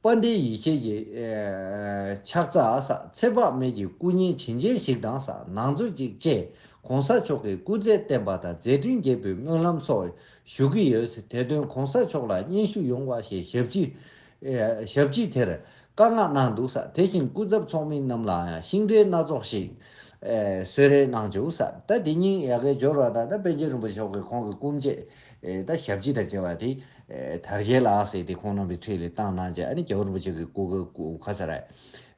དཔལ་ལྡན་ཡེ་ཤེས་ཀྱི་ཨེ་ཕྱག་རྩ་ས་ཚེ་དཔག་མེད་ཀྱི་སྐུ་བརྙན་བྱིན་ཅན་ཞིག་དང་ས་ནང་མཛོད་ཅིག་བཅས་གོང་ས་མཆོག་གི་སྐུ་ཚེ་བརྟན་པ་དང་མཛད་འཕྲིན་རྒྱས་པའི་སྨོན་ལམ་སོགས་ཞུ་གི་ཡོད། དེ་དོན་གོང་ས་མཆོག་ལ་སྙན་ཞུ་ཡོང་བ་ཞེས་ཞབས་ཕྱི་ཨེ་ཞབས་ཕྱི་དེར་བཀའ་མངགས་གནང་འདུག་ས། དེ་བཞིན་སྐུ་ཚབ་ཚོགས་མི་རྣམས་ལའང་ཤིང་འབྲས་སྣ་ཚོགས་ཤིག་ཨེ་གསོལ་རས་གནང་བྱུང་ས། ད་དེ་ཉིན་ཡ་གི་འབྱོར་བ་དང་ད་པཎ་ཆེན་རིན་པོ་ཆེ་མཆོག་གིས་ཁོང་གི་སྐུ་མཆེད་ཨེ་ད་ཞབས་ཕྱི་དང་བཅས་པ་དེ་ཨེ་དར་རྒྱས་ལགས་ཟེར་ཏེ་ཁོང་རྣམ་པའི་འཁྲིས་ལ་བཏང་གནང་བྱས། ཨ་ནི་རྒྱལ་བ་རིན་པོ་ཆེ་གི་སྐུ་ག་སྐུ་ག་ས་རེད།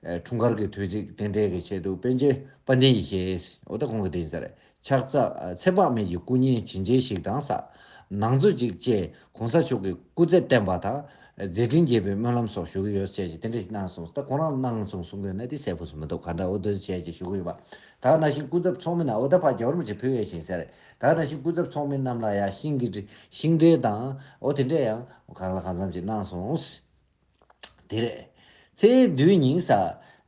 ཨེ་འཁྲུངས་སྐར་གྱི་དུས་ཚིགས་རྟེན་འབྲེལ་གྱི་ཆེད་དུ་པཎ་ཆེན་དཔལ་ལྡན་ཡེ་ཤེས་འོ་ད་ཁོང་གི་དེ་ཡིན་ས་རེད། ཕྱག་རྩ་ཚེ་དཔག་མེད་ཀྱི་སྐུ་བརྙན་བྱིན་ཅན་ཞིག་དང་ས། ནང་མཛོད་ཅིག་བཅས་གོང་ས་མཆོག་གི་སྐུ་ཚེ་བརྟན་པ་དང་མཛད་འཕྲིན་རྒྱས་པའི་སྨོན་ལམ་སོགས་ཞུ་གི་ཡོད་ཅེས་ཀྱི་དེ་འདྲ་ཞིག་གནང་སོང་། ད་ཁོང་རང་གནང་སོང་གསུང་གི་ཡོད་ན་དེ་གསལ་པོ་སོང་མི་འདུག་གང་ལྟར་འོ་དེ་བྱས་ཀྱི་ཞུ་གི་ཡོད་པ། ད་ནང་བཞིན་སྐུ་ཚབ་ཚོགས་མི་རྣམས་འོ་ད་ཕ་རྒྱལ་བ་རིན་པོ་ཆེ་ཕུལ་ཡས་ཤིང་ཟེར། ད་ནང་བཞིན་སྐུ་ཚབ་ཚོགས་མི་རྣམས་ལ་ཡང་ཤིང་གི་ཤིང་འབྲས་དང་འོ་དེ་འདྲ་ཡང་གང་ལ་གང་འཚམ་ཅིག་གནང་སོང་། དེ་རེད། ཚེས་བདུན་ཉིན་ས།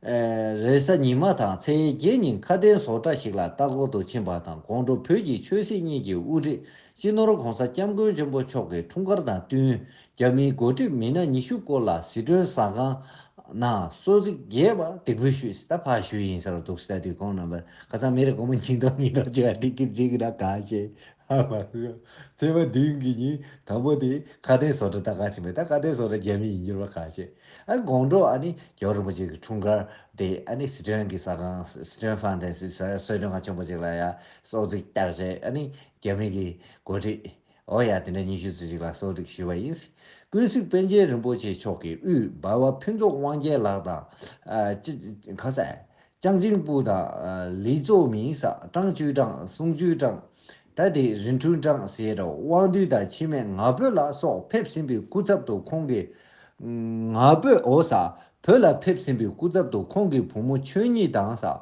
ཨེ་རེས་གཟའ་ཉི་མ་དང་ཚེས་བརྒྱད་ཉིན་ཁ་དན་བཟོ་གྲྭ་ཞིག་ལ་ལྟ་སྐོར་དུ་ཕྱིན་པ་དང་། དགོང་དྲོ་བོད་ཀྱི་ཆོས་སྲིད་གཉིས་ཀྱི་དབུ་ཁྲིད་སྤྱི་ནོར་༸གོང་ས་༸སྐྱབས་མགོན་ཆེན་པོ་མཆོག་གི་འཁྲུངས་སྐར་དང་བསྟུན། རྒྱ་མིའི་འགོ་ཁྲིད་མི་སྣ་ཉི་ཤུ་སྐོར་ལ་ཟི་ཁྲོན་ཟ་ཁང་ནང་གསོལ་ཚིགས་རྒྱས་པ་འདེགས་འབུལ་ཞུས། ད་ཕར་ཞུས་ཡིན་ཟེར་བ་འདུག་ཟེར་དུས་ཁོང་རྣམ་པ་ཁ་སང་མི་རེ་སྒོར་མོ་ཉིས་སྟོང་ཉིས་སྟོང་བྱས་པ་འགྲིག་གི་འགྲིག་གི་ར་ག་བྱས། ཨ་མ་ཚེས་པ་བདུན་གྱི་ཉིན་དང་པོ་དེ་ཁ་དན་བཟོ་གྲྭ་ད་ག་ཕྱིན་པས། ད་ཁ་དན་བཟོ་གྲྭ་རྒྱ་མི་ཡིན་རྒྱུ་ར་ག་བྱས། ཨ་དགོང་དྲོ་ཨ་ནི་རྒྱལ་བ་རིན་པོ་ཆེ་གི་འཁྲུངས་སྐར་དེ་ཨ་ནི་སི་ཁྲོན་གྱི་ཟ་ཁང་སི་ཁྲོན་ཧྥན་ཏན་སི་གསོལ་མགྲོན་ཁང་ཆེན་པོ་ཅིག་ལ་ཡ་གསོལ་ཚིགས་བཏབ་བྱས། ཨ་ནི་རྒྱ་མི་གི་འགོ་ཁྲིད་འོ་ཡ་དེ་འདྲ་ཉི་ཤུ་ཙམ་ཅིག་ལ་གསོལ་ཚིགས་ཞུས་པ་ཡིན། ཀུན་གཟིགས་པཎ་ཆེན་རིན་པོ་ཆེ་མཆོག་གི་དབུས་འབའ་བ་ཕུན་ཚོགས་དབང་རྒྱལ་ལགས་དང་། ཨ་ཅི་ཁ་ས། ཅང་ཅིང་པུ་དང་། ལི་ཙོ་མིང་ས་ཀྲང་ཅུས་ཀྲང་སུང་ཅུས་ཀྲང་། ད་དེ་རིན་ཁྲུན་ཀྲང་ཟེར་རོ། དབང་འདུས་དང་འཆི་མེད་ང་ཕོད་ལ་སོགས་ཕེབས་ཟིན་པའི་སྐུ་ཚབ་ཏུ་ཁོང་གིས། ང་ཕོད་འོ་ས། བོད་ལ་ཕེབས་ཟིན་པའི་སྐུ་ཚབ་ཏུ་ཁོང་གི་བུ་མོ་ཆོས་ཉིད་དང་ས།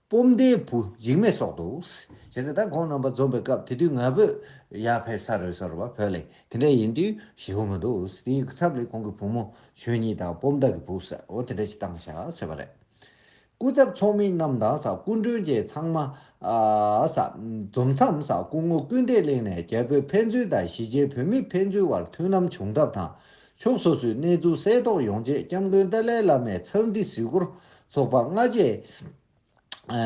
སྤོམ་མདའི་བུ་འཇིགས་མེད་སོགས་འདུག་བྱས་ཙང་ད་ཁོང་རྣམ་པ་འཛོམས་པའི་སྐབས་དེ་དུས་ང་ཕོད་ཡར་ཕེབས་ཚར་རེད་ཟེར་བ། བོད་ལ་དེ་འདྲ་ཡིན་དུས་ཞེ་པོ་མི་འདུག་དེའི་ཚབ་ལས་ཁོང་གི་བུ་མོ་ཆོས་ཉིད་དང་སྤོམ་མདའ་གི་བུ་ས་འོ་དེ་འདྲ་ཞིག་བཏང་བཞག་ཟེར་བ་རེད། སྐུ་ཚབ་ཚོགས་མི་རྣམས་དང་ས་སྐུ་མགྲོན་བཅས་ཚང་མ་ཨ་ས་འཛོམས་མཚམས་ས་སྐུ་ངོ་ཀུན་བདེ་གླིང་ནས་རྒྱ་བོད་ཕན་ཚུན་དང་གཞིས་བྱེས་བོད་མི་ཕན་ཚུན་བར་མཐུན་ལམ་བྱུང་ཐབས་དང་ ཕྱོགས་སོ་སོའི་གནས་ཚུལ་གསལ་རྟོགས་ཡོང་ཆེད་སྐྱབས་མགོན་ཏཱ་ལའི་བླ་མའི་འཚམས་འདྲི་གཟིགས་སྐོར་ཚོགས་པ་སྔ་རྗེས་ཨ་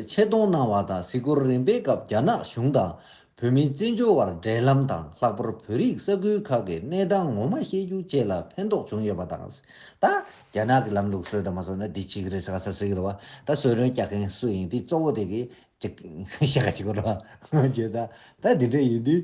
ཆེད་གཏོང་གནང་བ་དང་། གཟིགས་སྐོར་རིམ་པའི་སྐབས་རྒྱ་ནག་གཞུང་དང་བོད་མིའི་བཙན་བྱོལ་བར་འབྲེལ་ལམ་དང་། ལྷག་པར་བོད་རིགས་ས་ཁུལ་ཁག་གི་གནས་སྟངས་ངོ་མ་ཤེས་རྒྱུ་བཅས་ལ་ཕན་ཐོགས་བྱུང་ཡོད་པ་དང་། ད་རྒྱ་ནག་གི་ལམ་ལུགས་སྲོལ་དུ་མ་སོང་ན་འདི་བྱེད་ཀྱི་རེད་ཟེར་ག་ས་ཟེར་གི་རེད་བ། ད་གསོལ་མགྲོན་རྒྱག་མཁན་སུ་ཡིན་དེ་གཙོ་བོ་དེ་གི་ཅིག་ཤ་ཁ་ཅིག་གོ་ར་བྱས་ད། ད་འདི་འདྲ་ཡིན་དུས་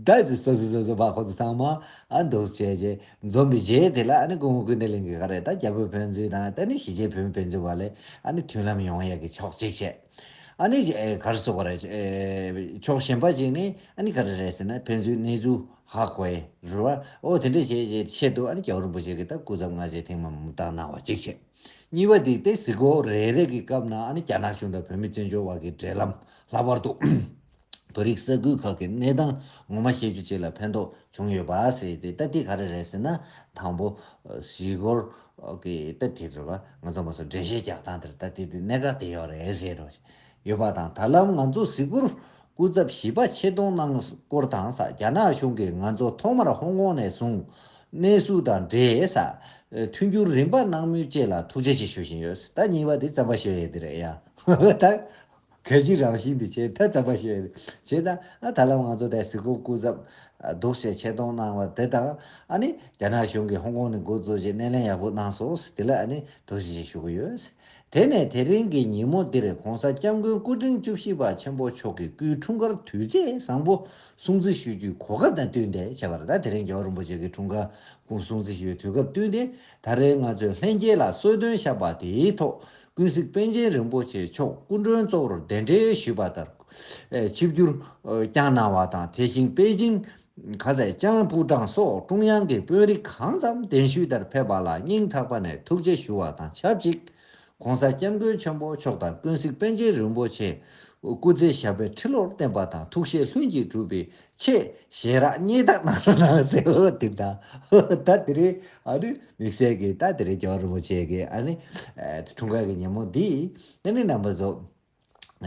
ད་སོ་སོ་སོ་སོ་བ་ཁོ་ཚོ་ཚང་མ་ཨ་འདུག་བྱས་རྗེས་འཛོམས་པའི་རྗེས་དེ་ལ་ཨ་ནི་སྐུ་ངོ་ཀུན་བདེ་གླིང་གིས་ག་རེ་ད་རྒྱ་བོད་ཕན་ཚུན་དང་ད་ནི་གཞིས་བྱེས་བོད་མི་ཕན་ཚུན་བར་ལ་ཨ་ནི་མཐུན་ལམ་ཡོང་ཡག་གི་ཕྱོགས་གཅིག་བྱས། ཨ་ནི་ཨེ་ག་རེ་ཟེར་དགོས་རེད། ཨེ་ཕྱོགས་གཞན་པ་ཅིག་ནས་ཨ་ནི་ག་རེ་རེད་ཟེར་ན་ཕན་ཚུན་གནས་ཚུལ་ཧ་གོ་ཡ་རེད་བ། ཨོ་དེ་འདྲ་བྱས་རྗེས་ཆེད་དུ་ཨ་ནི་རྒྱལ་བ་རིན་པོ་ཆེ་གིས་ད་སྐུ་ཚབ་སྔ་རྗེས་ཐེངས་མ་མ་བཏང་གནང་བ་གཅིག་བྱས། གཉིས་པ་དེ་ཏེ་གཟིགས་སྐོར་རེ་རེ་གི་སྐབས་ན་ཨ་ནི་རྒྱ་ནག་གཞུང་དང་བོད་མི་བཙན་བྱོལ་བ་གི་འབྲེལ་ལམ། ལྷག་པར་དུ་བོད་རིགས་ས་ཁུལ་ཁག་གི་གནས་སྟངས་ངོ་མ་ཤེས་རྒྱུ་བཅས་ལ་ཕན་ཐོགས་བྱུང་ཡོད་པ་ཟེར་ཏེ། ད་དེ་ག་རེ་རེད་ཟེར་ན་དང་པོ་གཟིགས་སྐོར་གི་ད་དེ་རེད་བ། ང་ཚོ་མ་སོ་འགྲེལ་བཤད་རྒྱག་སྟངས་དེར་ད་དེ་དེ་གནད་འགག་དེ་ཡོད་རེད་ཟེར་རོ་ཡོད་པ་དང་། ད་ལམ་ང་ཚོ་གཟིགས་སྐོར་སྐུ་ཚབ་བཞི་པ་ཆེད་གཏོང་གནང་སྐོར་དང་ས། རྒྱ་ནག་གཞུང་གིས་ང་ཚོ་ཐོག་མར་ཧོང་ཀོང་ནས་བཟུང་གནས་ཚུལ་དང་འབྲེལ་ས་མཐུན་འགྱུར་རིམ་པ་གནང་མུས་བཅས་ལ་ཐུགས་རྗེ་ཆེ་ཞུ་བཞིན་ཡོད། ད་གཉིས་པ་དེ་རྩམ་པ་ཞོ་ཡས་དེ་རེད་ཡ། ད་གལ་ཆེའི་རང་བཞིན་དེ་བྱས་ད་རྩམ་པ་ཞོ་ཡས་རེད། བྱས་ཙང་ཨ་ད་ལམ་ང་ཚོ་ད་གཟིགས་སྐོར་སྐུ་ཚབ་འདུག་སེ་ཆེད་གཏོང་གནང་བ་དེ་དང་ཨ་ནི་རྒྱ་ནག་གཞུང་གིས་ཧོང་ཀོང་ནས་འགོ་བཙུགས་རྗེས་སྣེ་ལེན་ཡག་པོ་གནང་སོང་། དེ་ལ་ཨ་ནི་ཐུགས་རྗེ་ཆེ་ཞུ་གི་ཡོད། དེ་ནས་དེ་རིང་གི་ཉིན་མོ་འདིར་༧གོང་ས་༧སྐྱབས་མགོན་སྐུ་ཕྲེང་བཅུ་བཞི་པ་ཆེན་པོ་མཆོག་གི་སྐུའི་འཁྲུངས་སྐར་དུས་ཚེས་བཟང་པོ་སྲུང་བརྩི་ཞུ་རྒྱུའི་གོ་སྐབས་དང་བསྟུན་ཏེ་བྱས་པ་རེད། ད་དེ་རིང་རྒྱལ་བ་རིན་པོ་ཆེ་གི་འཁྲུངས་སྐར་སྐུ་སྲུང་བརྩི་ཞུ་བའི་དུས་སྐབས་བསྟུན་ཏེ་ད་རེས་ང་ཚོས་ལྷན་རྒྱས་ལ་གསོལ་སྟོན་བཤམས་པ་དེའི་ཐོག་ཀུན་གཟིགས་པཎ་ཆེན་རིན་པོ་ཆེ་མཆོག་སྐུ་མགྲོན་གཙོ་བོར་གདན་འདྲེན་ཞུས་པ་ལྟར་ཆིབས་བསྒྱུར་བསྐྱངས་གནང་བ་དང་། དེ་བཞིན་པེ་ཅིང་ཁ་ཟས་ལྕང་ཕུའུ་ཀྲང་སོགས་ཀྲུང་དབྱང་གི་དཔོན་རིགས་གང་འཚམ་གདན་ཞུས་ལྟར་ཕེབས་པ་ལ་སྙིང་ཐག་པ་ནས་ཐུགས་རྗེ་ཞུ་བ་དང་ཆབས་ཅིག ༸གོང་ས་༸སྐྱབས་མགོན་ཆེན་པོ་མཆོག་དང་ཀུན་གཟིགས་པཎ་ཆེན་རིན་པོ་ཆེ་སྐུ་ཚེ་ཞབས་པད་ཁྲི་ལོར་བརྟན་པ་དང་ཐུགས་བཞེད་ལྷུན་གྱིས་གྲུབ་པའི་ཆེད་ཞལ་རག་སྙན་ཐག་གནང་རོགས་གནང་ཟེར། འོ་དེ་ད་ད་དེ་རིང་ཨ་ནི་དམིགས་བསལ་གྱི་ད་དེ་རིང་རྒྱལ་བ་རིན་པོ་ཆེ་གི་ཨ་ནི་འཁྲུངས་སྐར་གྱི་ཉིན་མོ་འདི་ཨ་ནི་རྣམ་པ་ཚོ་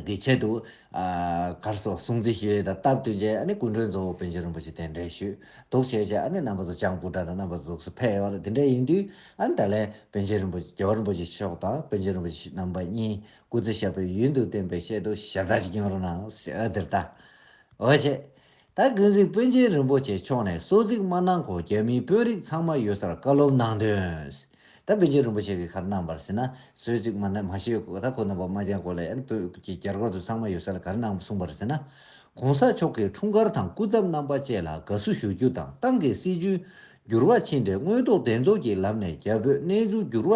གི་ཆེད་དུ་ཨ་གར་སོགས་སྲུང་བརྩི་ཞུ་ཡས་དང་སྟབས་བསྟུན་བྱས། ཨ་ནི་སྐུ་མགྲོན་གཙོ་བོ་པཎ་ཆེན་རིན་པོ་ཆེ་གདན་འདྲེན་ཞུས་འདུག་བྱས་བྱས། ཨ་ནི་རྣམ་པ་ཚོ་ལྕང་ཕུའུ་ཀྲང་དང་རྣམ་པ་ཚོ་ཕེབས་ཡོད་རེད། དེ་འདྲ་ཡིན་དུས་ཨ་ནི་ད་ལན་པཎ་ཆེན་རིན་པོ་ཆེ་རྒྱལ་བ་རིན་པོ་ཆེ་མཆོག་དང་པཎ་ཆེན་རིན་པོ་ཆེ་རྣམ་པ་གཉིས་སྐུ་ཚེ་ཞབས་པད་ཡུན་དུ་བརྟན་པའི་ཆེད་དུ་ཞལ་ཏ་ཞིག་གནང་རོགས་གནང་ཟེར་ཨ་དེར་ད། འོ་བྱས། ད་ཀུན་གཟིགས་པཎ་ཆེན་རིན་པོ་ཆེ་མཆོག་ནས་གསོལ་ཚིགས་མ་གནང་གོང་རྒྱ་མིའི་དཔོན་རིགས་ཚང་མ་ཡོད་སར་བཀའ་སློབ་གནང་དོན། ད་པཎ་ཆེན་རིན་པོ་ཆེ་གིས་ག་རེ་གནང་བ་རེད་ཟེར་ན། གསོལ་ཚིགས་མ་གནང་མ་ཞུས་གོང་ད་ཁོ་རྣམ་པ་མ་བསྟེན་གོང་ལ་ཨ་ནི་བོད་ཀྱི་རྒྱ་གར་དུ་ཚང་མ་ཡོད་སར་ག་རེ་གནང་གསུངས་པ་རེད་ཟེར་ན། ༸གོང་ས་མཆོག་གི་འཁྲུངས་སྐར་དང་སྐུ་ཚབ་རྣམ་པ་བཅས་ལ་དགའ་བསུ་ཞུ་རྒྱུ་དང་། ཏང་གི་སྲིད་ཇུས་འགྱུར་བ་ཕྱིན་ཏེ་དངོས་ཐོག་གདན་འཛོམས་ཀྱི་ལམ་ནས་རྒྱ་བོད་གནས་ཚུལ་འགྱུར་བ་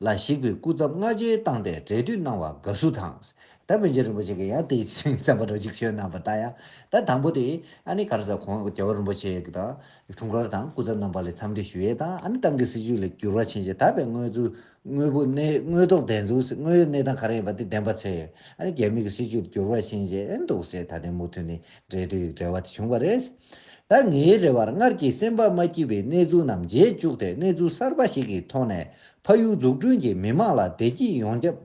ལ་གཞིགས་པའི་སྐུ་ཚབ་སྔ་རྗེས་བཏང་སྟེ་གྲོས་བསྡུར་གནང་བར་དགའ་བསུ་དང་། ད་པཎ་ཆེན་རིན་པོ་ཆེ་གིས་ཡང་དེའི་ཚིག་རྩོམ་པ་འདྲ་ཅིག་ཞུས་གནང་བ་ལྟར་ཡང་། ད་དང་པོ་དེ་ཨ་ནི་ག་རེ་ཟེར་ཁོང་རྒྱལ་བ་རིན་པོ་ཆེ་གི་དང་འཁྲུངས་སྐར་དང་སྐུ་ཚབ་རྣམ་པ་ལ་འཚམས་འདྲི་ཞུ་ཡས་དང་། ཨ་ནི་ཏང་གི་སྲིད་ཇུས་ལ་འགྱུར་བ་ཕྱིན་རྗེས་ད་བས་དངོས་ཚུལ་དངོས་པོ་གནས་དངོས་ཐོག་གདན་འཛོམས་དངོས་ཡོད་གནས་སྟངས་ག་རེ་ཡིན་པ་དེ་བདེན་པ་ཚོས་ཨ་ནི་རྒྱ་མི་གི་སྲིད་ཇུས་འགྱུར་བ་ཕྱིན་རྗེས་ཨེ་འདུག་ཟེར་ད་ལྟའི་མུ་མཐུད་ནས་འབྲེལ་འདྲིས་ཀྱི་འབྲེལ་བ་དེ་བྱུང་བ་རེད། ད་ངའི་རེ་བར་སྔར་གྱི་སེམས་པ་མ་སྐྱིད་པའི་གནས་ཚུལ་རྣམས་མཇལ་བཅུག་སྟེ་གནས་ཚུལ་གསར་པ་ཞིག་གི་ཐོག་ནས་ཕ་ཡུལ་འཛུགས་སྐྲུན་གྱི་མི་མང་ལ་བདེ་སྐྱིད་ཡོང་རྒྱབ།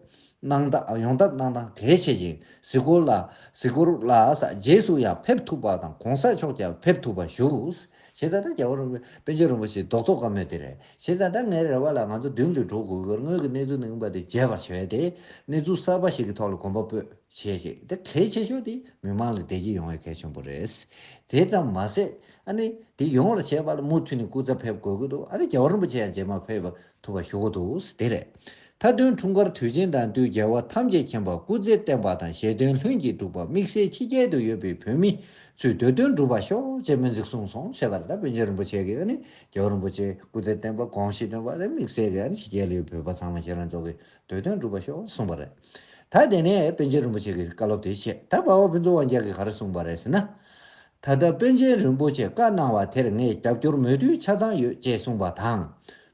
གནང་སྟངས་ཡོང་ཐབས་གནང་སྟངས་གལ་ཆེ་ཞིང་། གཟིགས་སྐོར་ལ་གཟིགས་སྐོར་ལ་རྗེས་སུ་ཡང་ཕེབས་ཐུབ་པ་དང་གོང་ས་མཆོག་ཀྱང་ཕེབས་ཐུབ་པ་ཞུ། བྱས་ཙང་ད་རྒྱལ་བ་རིན་པོ་པཎ་ཆེན་རིན་པོ་ཆེའི་རྡོག་རྡོག་བཀའ་མོལ་དེ་རེད། བྱས་ཙང་ད་ངའི་རེ་བ་ལ་ང་ཚོ་མདུན་དུ་འགྲོ་དགོས་ཀྱི་རེད། དངོས་ཀྱི་གནས་ཚུལ་ནི་ཡིན་པ་དེ་མཇལ་བར་བྱོས་ཏེ་གནས་ཚུལ་གསར་པ་ཞིག་གི་ཐོག་ལ་གོམ་པ་སྤོས་བྱས་ཤིག་དེ་གལ་ཆེ་ཤོས་དེ་མི་མང་ལ་བདེ་སྐྱིད་ཡོང་བའི་གལ་ཆེན་པོ་རེད། དེ་ཙམ་མ་ཟད་ཨ་ནི་དེ་ཡོང་བར་བྱས་པ་ལ་མུ་མཐུད་ནས་སྐུ་ཚབ་ཕེབས་དགོས་ཀྱི་འདུག་ཨ་ནི་རྒྱལ་བ་རིན་པོ་ཆེ་ཡང་རྗེས་མ་ཕེབས་པ། ཐུབ་པ་ཞུ་གི་འདུག་དེ་རེད། མཐའ་དོན་འཁྲུངས་སྐར་དུས་ཆེན་དང་བསྟུན་རྒྱལ་བ་ཐམས་ཅད་མཁྱེན་པ་སྐུ་ཚེ་བརྟན་པ་དང་ཞེ་དོན་ལྷུན་གྱིས་གྲུབ་པ། དམིགས་བསལ་ཕྱི་རྒྱལ་དུ་ཡོད་པའི་བོད་མི་ཚོའི་འདོད་དོན་འགྲུབ་པ་ཤོག་ཅེས་སྨོན་ཚིག་གསུངས་སོང་ཞེས་པར་ད་པཎ་ཆེན་རིན་པོ་ཆེ་གིས་ནི་རྒྱལ་བ་རིན་པོ་ཆེ་སྐུ་ཚེ་བརྟན་པ་དགོངས་གཞི་བསྟན་པ་དང་དམིགས་བསལ་གྱི་ཕྱི་རྒྱལ་ལ་ཡོད་བོད་པ་ཚང་མ་ཁྱེད་རང་ཚོ་གི་འདོད་དོན་འགྲུབ་པ་ཤོག་གསུངས་པ་རེད། ད་དེ་ནས་པཎ་ཆེན་རིན་པོ་ཆེ་གིས་བཀའ་སློབ་དེ་བྱས། ད་འབའ་བ་ཕུན་ཚོགས་དབང་རྒྱལ་གྱིས་ག་རེ་གསུངས་པ་རེད་ཟེར་ན། ད་ལྟ་པཎ་ཆེན་རིན་པོ་ཆེས་བཀའ་གནང་བ་དེར་ངས་རྒྱབ་སྐྱོར་མོས་མཐུན་ཆ་ཚང་ཡོད་ཅེས་གསུངས་པ་དང་།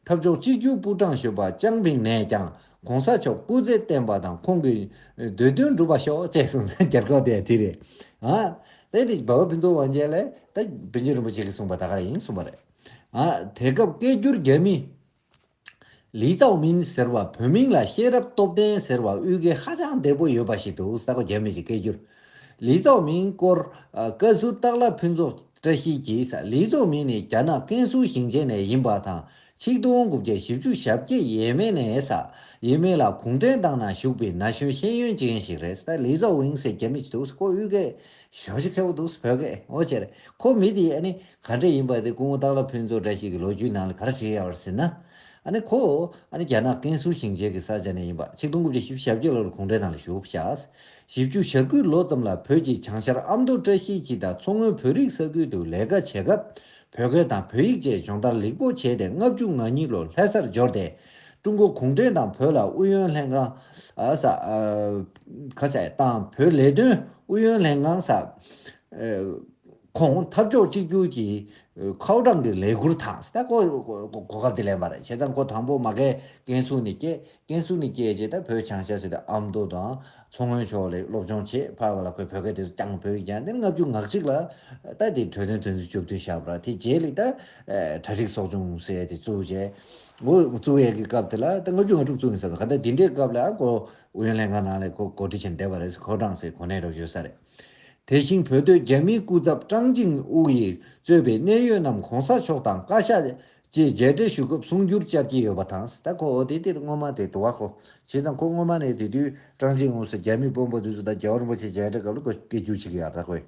འཐབ་ཕྱོགས་གཅིག་གྱུར་པུའུ་ཀྲང་ཞོན་པ་ཅང་ཕིང་ནས་ཀྱང་གོང་ས་མཆོག་སྐུ་ཚེ་བརྟན་པ་དང་ཁོང་གི་འདོད་དོན་འགྲུབ་པ་ཤོག་ཅེས་གསུངས་ནས་རྒྱབ་སྐྱོར་དེ་དེ་རེད། ཨ། དེ་དེ་འབའ་བ་ཕུན་ཚོགས་དབང་རྒྱལ་ལས་ད་པཎ་ཆེན་རིན་པོ་ཆེ་གིས་གསུངས་པ་ད་ག་རེ་ཡིན་གསུངས་པ་རེད། ཨ། དེ་སྐབས་སྐད་སྒྱུར་རྒྱ་མི། ལི་ཙའོ་མིན་ཟེར་བ་བོད་མིང་ལ་ཤེས་རབ་སྟོབས་ལྡན་ཟེར་བ་དབུས་སྐད་ཧ་ཅང་བདེ་པོ་ཡོད་པ་ཞིག་འདུག་ས་གོ་རྒྱ་མི་ཞིག་སྐད་སྒྱུར། ལི་ཙའོ་མིང་སྐོར་ཨ་བཀའ་ཟུར་སྟག་ལྷ་ཕུན་ཚོགས་བཀྲ་ཤིས་ཀྱིས། ལི་ཙའོ་མིང་ནི་རྒྱ་ནག་ཀན་སུའུ་ཞིང་ཆེན་ནས་ཡིན་པ་དང་། ཆིག་སྟོང་དགུ་བརྒྱ་བཞི་བཅུ་ཞེ་བརྒྱད་ཡས་མས་ནས་ཡས་མས་ལ་གུང་ཁྲན་ཏང་ནང་ཞུགས་པའི་ན་གཞོན་ཤེས་ཡོན་ཅན་ཞིག་རེད། ད་ལི་ཙའོ་ཝིང་ཟེར་རྒྱ་མི་ཅིག་འདུག་ཁོ་དབུས་སྐད་ཞོ་ཞིག་མཁས་པོ་འདུག་བོད་སྐད་འོ་ཅེར། ཁོ་མི་དེ་ཨ་ནི་ག་འདྲ་ཡིན་པ་དེ་སྐུ་ངོ་སྟག་ལྷ་ཕུན་ཚོགས་བཀྲ་ཤིས་ཀྱི་ལོ་རྒྱུས་ནང་ལ་ག་རེ་བྲིས་ཡོད་ཟེར་ན། ཨ་ནི་ཁོ་ཨ་ནི་རྒྱ་ནག་ཀན་སུའུ་ཞིང་ཆེན་གྱི་ས་ཆ་ནས་ཡིན་པ། ཆིག་སྟོང་དགུ་བརྒྱ་བཞི་བཅུ་ཞེ་བརྒྱད་ལོར་གུང་ཁྲན་ཏང་ལ་ཞུགས་བཞག་བཞི་བཅུ་ཞེ་དགུ་ལོ་ཙམ་ལ་བོད་ཀྱི་བྱང་ཤར་ཨ་མདོ་བཀྲ་ཤིས་འཁྱིལ་དང་མཚོ་སྔོན་བོད་རིགས་ས་ཁུལ་དུ་ལས་ཀ་བྱེད་སྐབས། བོད་སྐད་དང་བོད་ཡིག་བཅས་སྦྱོང་བརྡར་ལེགས་པོ་བྱས་ཏེ་ལྔ་བཅུ་ང་གཉིས་ལོར་ལྷ་སར་འབྱོར་ཏེ། ཀྲུང་གོ་གུང་ཁྲན་ཏང་བོད་ལ་ཨུ་ཡོན་ལྷན་ཁང་ཨ་ས་ཨ་ཁ་ས་དང་བོད་ལས་དོན་ཨུ་ཡོན་ལྷན་ཁང་ས་ཨ་ཁོངས་འཐབ་ཕྱོགས་གཅིག་གྱུར་གྱི་ཁའོ་ཀྲང་གི་ལས་ཁུར་དང་ད་གོ་གོ་གོ་སྐབས་དེ་ལེན་པ་རེད། བྱས་ཙང་ཁོ་དང་པོ་མ་གི་ཀན་སུའུ་ནས་སྐྱེས། ཀན་སུའུ་ནས་སྐྱེས་རྗེས་ད་བོད་བྱང་ཤར་ཟེར་ཏེ་ཨ་མདོ་དང་མཚོ་སྔོན་ཕྱོགས་ལ་སློབ་སྦྱོང་བྱས། ཕར་བ་ལ་ཁོས་བོད་སྐད་དེ་ཚོ་ཀྱང་བོད་ཡིག་ཀྱང་དེ་ལྔ་བཅུ་ང་གཅིག་ལ་ད་དེ་གྲོས་དོན་དོན་ཚན་བཅུ་བདུན་བཞག་པ་རེད། དེ་རྗེས་ལ་ད་གྲ་སྒྲིག་ཚོགས་ཆུང་ཟེར་ཡ་དེ་བཙུགས་རྗེས་འོ་བཙུགས་ཡས་ཀྱི་སྐབས་དེ་ལ་ད་ལྔ་བཅུ་ང་དྲུག་བཙུགས་ཡིན་ས་རེད། ག་ད་དེ་འདྲའི་སྐབས་ལ་ཨ་ཁོ་ཨུ་ཡོན་ལྷན་ཁང་ནང་ལ་ཁོ་གོ་སྒྲིག་བྱས་བསྡད་པ་རེད། ཁའོ་ཀྲང་ཟེར་གོ་གནས་རོགས་ཡོད་ས་རེད། དེ་བཞིན་བོད་སྡོད་རྒྱ་མིའི་སྐུ་ཚབ་ཀྲང་ཅིང་ཨུ་ཡིས་གཙོས་པའི་གནད་ཡོད་རྣམས་གོང་ས་མཆོག་དང་བཀའ་ཤག་བཅས་མཇལ་འཕྲད་ཞུ་སྐབས་གསུང་བསྒྱུར་བཅར་གྱི་ཡོད་པ་དང་། ད་ཁོ་འོ་དེ་དེར་སྔོན་མ་དེ་དུ་བ་ཁོ་བྱས་ཙང་ཁོ་སྔོན་མ་ནས་དེ་དུས་ཀྲང་ཅིང་ཨུ་སུ་རྒྱ་མི་དཔོན་པོ་དེ་ཚོ་དང་རྒྱལ་བ་རིན་པོ་ཆེ་མཇལ་འཕྲད་སྐབས་ལ་ཁོ་སྐད་སྒྱུར་བྱེད་ཀྱི་ཡོད་ར་ཁོས།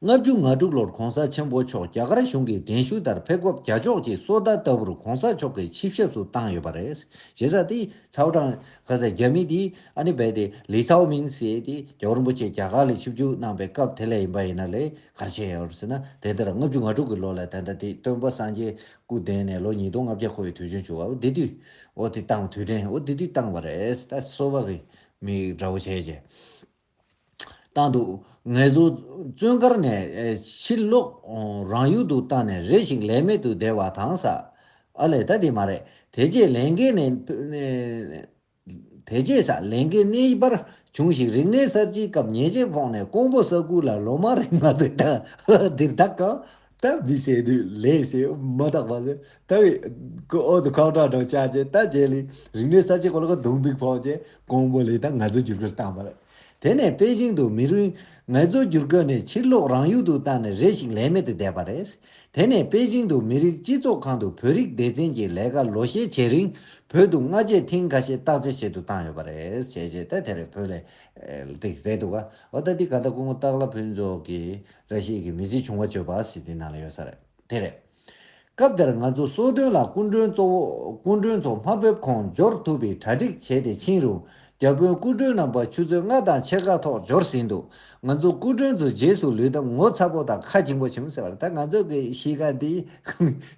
ལྔ་བཅུ་ང་དྲུག་ལོར་གོང་ས་ཆེན་པོ་མཆོག་རྒྱ་གར་གཞུང་གི་གདན་ཞུ་ལྟར་ཕེབས་སྐབས་རྒྱ་ཕྱོགས་ཀྱི་སོ་ད་ལྟ་བུར་གོང་ས་མཆོག་གིས་ཆིབས་ཞབས་སུ་བཏང་ཡོད་པ་རེད། བྱས་ཙང་དེ་ཚའོ་ཀྲང་ཁ་ས་རྒྱ་མི་དེ་ཨ་ནི་བས་དེ་ལི་ཚའོ་མིན་ཟེར་དེ་རྒྱལ་བ་རིན་པོ་ཆེ་རྒྱ་གར་ལ་ཆིབས་བསྒྱུར་གནང་པའི་སྐབས་དེ་ལ་ཡིན་པ་ཡིན་ན་ལས་ག་རེ་བྱས་ཡོད་རེད་ཟེར་ན། དེ་ལྟར་ལྔ་བཅུ་ང་དྲུག་གི་ལོ་ལ་ད་ལྟ་དེ་སྟོན་པ་སངས་རྒྱས་སྐུ་ལྡན་ནས་ལོ་ཉིས་སྟོང་ལྔ་བརྒྱ་འཁོར་བའི་དུས་ཆེན་བྱུང་བ་འོ་དེ་དུས་འོ་དེ་བཏང་དུས་དྲན་འོ་དེ་དུས་བཏང་བ་རེད། ད་སོ་པ་གི་མི་འདྲ་བོ་བྱས་རྗེས། བཏང་འདུག་ངལ་རྩོལ་བཙོན་སྒར་ནས་ཕྱིར་ལོག་རང་ཡུལ་དུ་བཏང་ནས་རེ་ཞིག་ལས་མེད་དུ་བསྡད་པ་དང་ས། ཨ་ལས་ད་དེ་མ་རེད། དེ་རྗེས་ལས་འགན་ནས། དེ་རྗེས་ས་ལས་འགན་གནས་པར་བྱུང་ཞིང་རིག་གནས་གསར་བརྗེའི་སྐབས་ཉེས་ཆད་ཕོག་ནས་ཀོང་པོ་ས་ཁུལ་ལ་ལོ་མང་རིང་མ་འཛུལ་དང་འདིར་ད་གང་ད་མི་ཟེར་དུས་ལས་ཟེར་མ་དག་པ་ཟེར་ད་ཨོ་ཏུ་ཁག་ཁྲག་འགྲོ་བཅག་རྗེས་ད་རྗེས་ལ་རིག་གནས་གསར་བརྗེ་སྐོར་ལ་ག་རྡུང་རྡེག་ཕོག་རྗེས་ཀོང་པོ་ལ་ད་ང་ཚོ་བསྒྱུར་བཀོད་བཏང་བ་རེད། དེ་ནས་པེ་ཅིང་དུ་མི་རིགས་ངལ་རྩོལ་བསྒྱུར་བཀོད་ནས་ཕྱིར་ལོག་རང་ཡུལ་དུ་བཏང་ནས་རེ་ཞིག་ལས་མེད་དུ་བསྡད་པ་རེད། དེ་ནས་པེ་ཅིང་དུ་མི་རིགས་སྤྱི་ཚོགས་ཁང་དུ་བོད་རིགས་སྡེ་ཚན་གྱི་ལས་ཀ་ལོ་ཤས་བྱེད་རིང་བོད་དུ་སྔ་རྗེས་ཐེངས་ཁ་ཤས་བརྟག་དཔྱད་བྱེད་དུ་བཏང་ཡོད་པ་རེད། བྱས་རྗེས་ད་དེ་རེད་བོད་ལ་ཏིག་རེད་འདུག་ག་འོ་ད་འདི་ག་ད་སྐུ་ངོ་སྟག་ལྷ་ཕུན་ཚོགས་ཀྱི་བཀྲ་ཤིས་ཀྱི་མི་ཚེ་བྱུང་བ་བརྗོད་པ་ཟེར་དེ་ནང་ལ་ཡོད་ས་རེད། དེ་རེད། སྐབས་དེར་ང་ཚོ་སོ་ཐོན་ལ་སྐུ་མགྲོན་གཙོ་བོ་སྐུ་མགྲོན་ཚོ་མ་ཕེབས་གོང་འབྱོར་ཐུབ་པའི་གྲ་སྒྲིག་བྱས་ཏེ་ཕྱིན་རུང་རྒྱ་དཔོན་སྐུ་མགྲོན་རྣམ་པ་ཆུ་ཚོད་ལྔ་དང་ཕྱེད་ཀ་ཐོག་འབྱོར་ཟིན་འདུག་ང་ཚོ་སྐུ་མགྲོན་ཚོ་རྗེས་སུ་ལུས་སྟབས་ངོ་ཚ་པོ་དང་ཁ་སྐྱེངས་པོ་བྱུང་ཟེར་བ་རེད། ད་ང་ཚོ་གི་གཤིས་ཀ་འདི་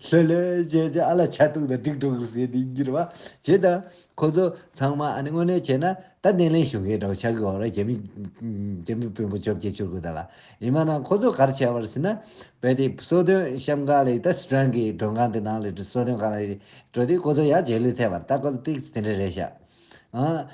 ལྷོད་ལྷོད་བྱས་བྱས་ཨ་ལ་ཆ་ཐུག་དང་འགྲིག་འགྲོ་གི་ཟེར་འདི་འགྱུར་བ་བྱས་ད། ཁོ་ཚོ་ཚང་མ་ཨ་ནི་དངོས་གནས་བྱས་ན་ད་སྣེ་ལེན་ཞུ་མཁན་འདྲ་བོ་ཆགས་ཀྱི་ཡོད་རེད། རྒྱ་མི་རྒྱ་མི་དཔོན་པོ་བཅོ་བརྒྱད་བཅུ་དགུ་དག་ལ་ཡིན་མ་ན་ཁོ་ཚོ་ག་རེ་བྱས་པ་རེད་ཟེར་ན་བས་དེ་སོ་ཐོན་གཤམ་ག་ལ་ད་སི་ཊན་གྱི་མགྲོན་ཁང་དེ་ནང་ལ་སོ་ཐོན་གང་ལ་འགྲོ་དུས་ཁོ་ཚོ་ཡར་རྗེས་ལུས་ཐེབས་པ་ད་ཁོ་ཚོ་ཏིག་དེ་འདྲ་རེད་ཤག་ཨ་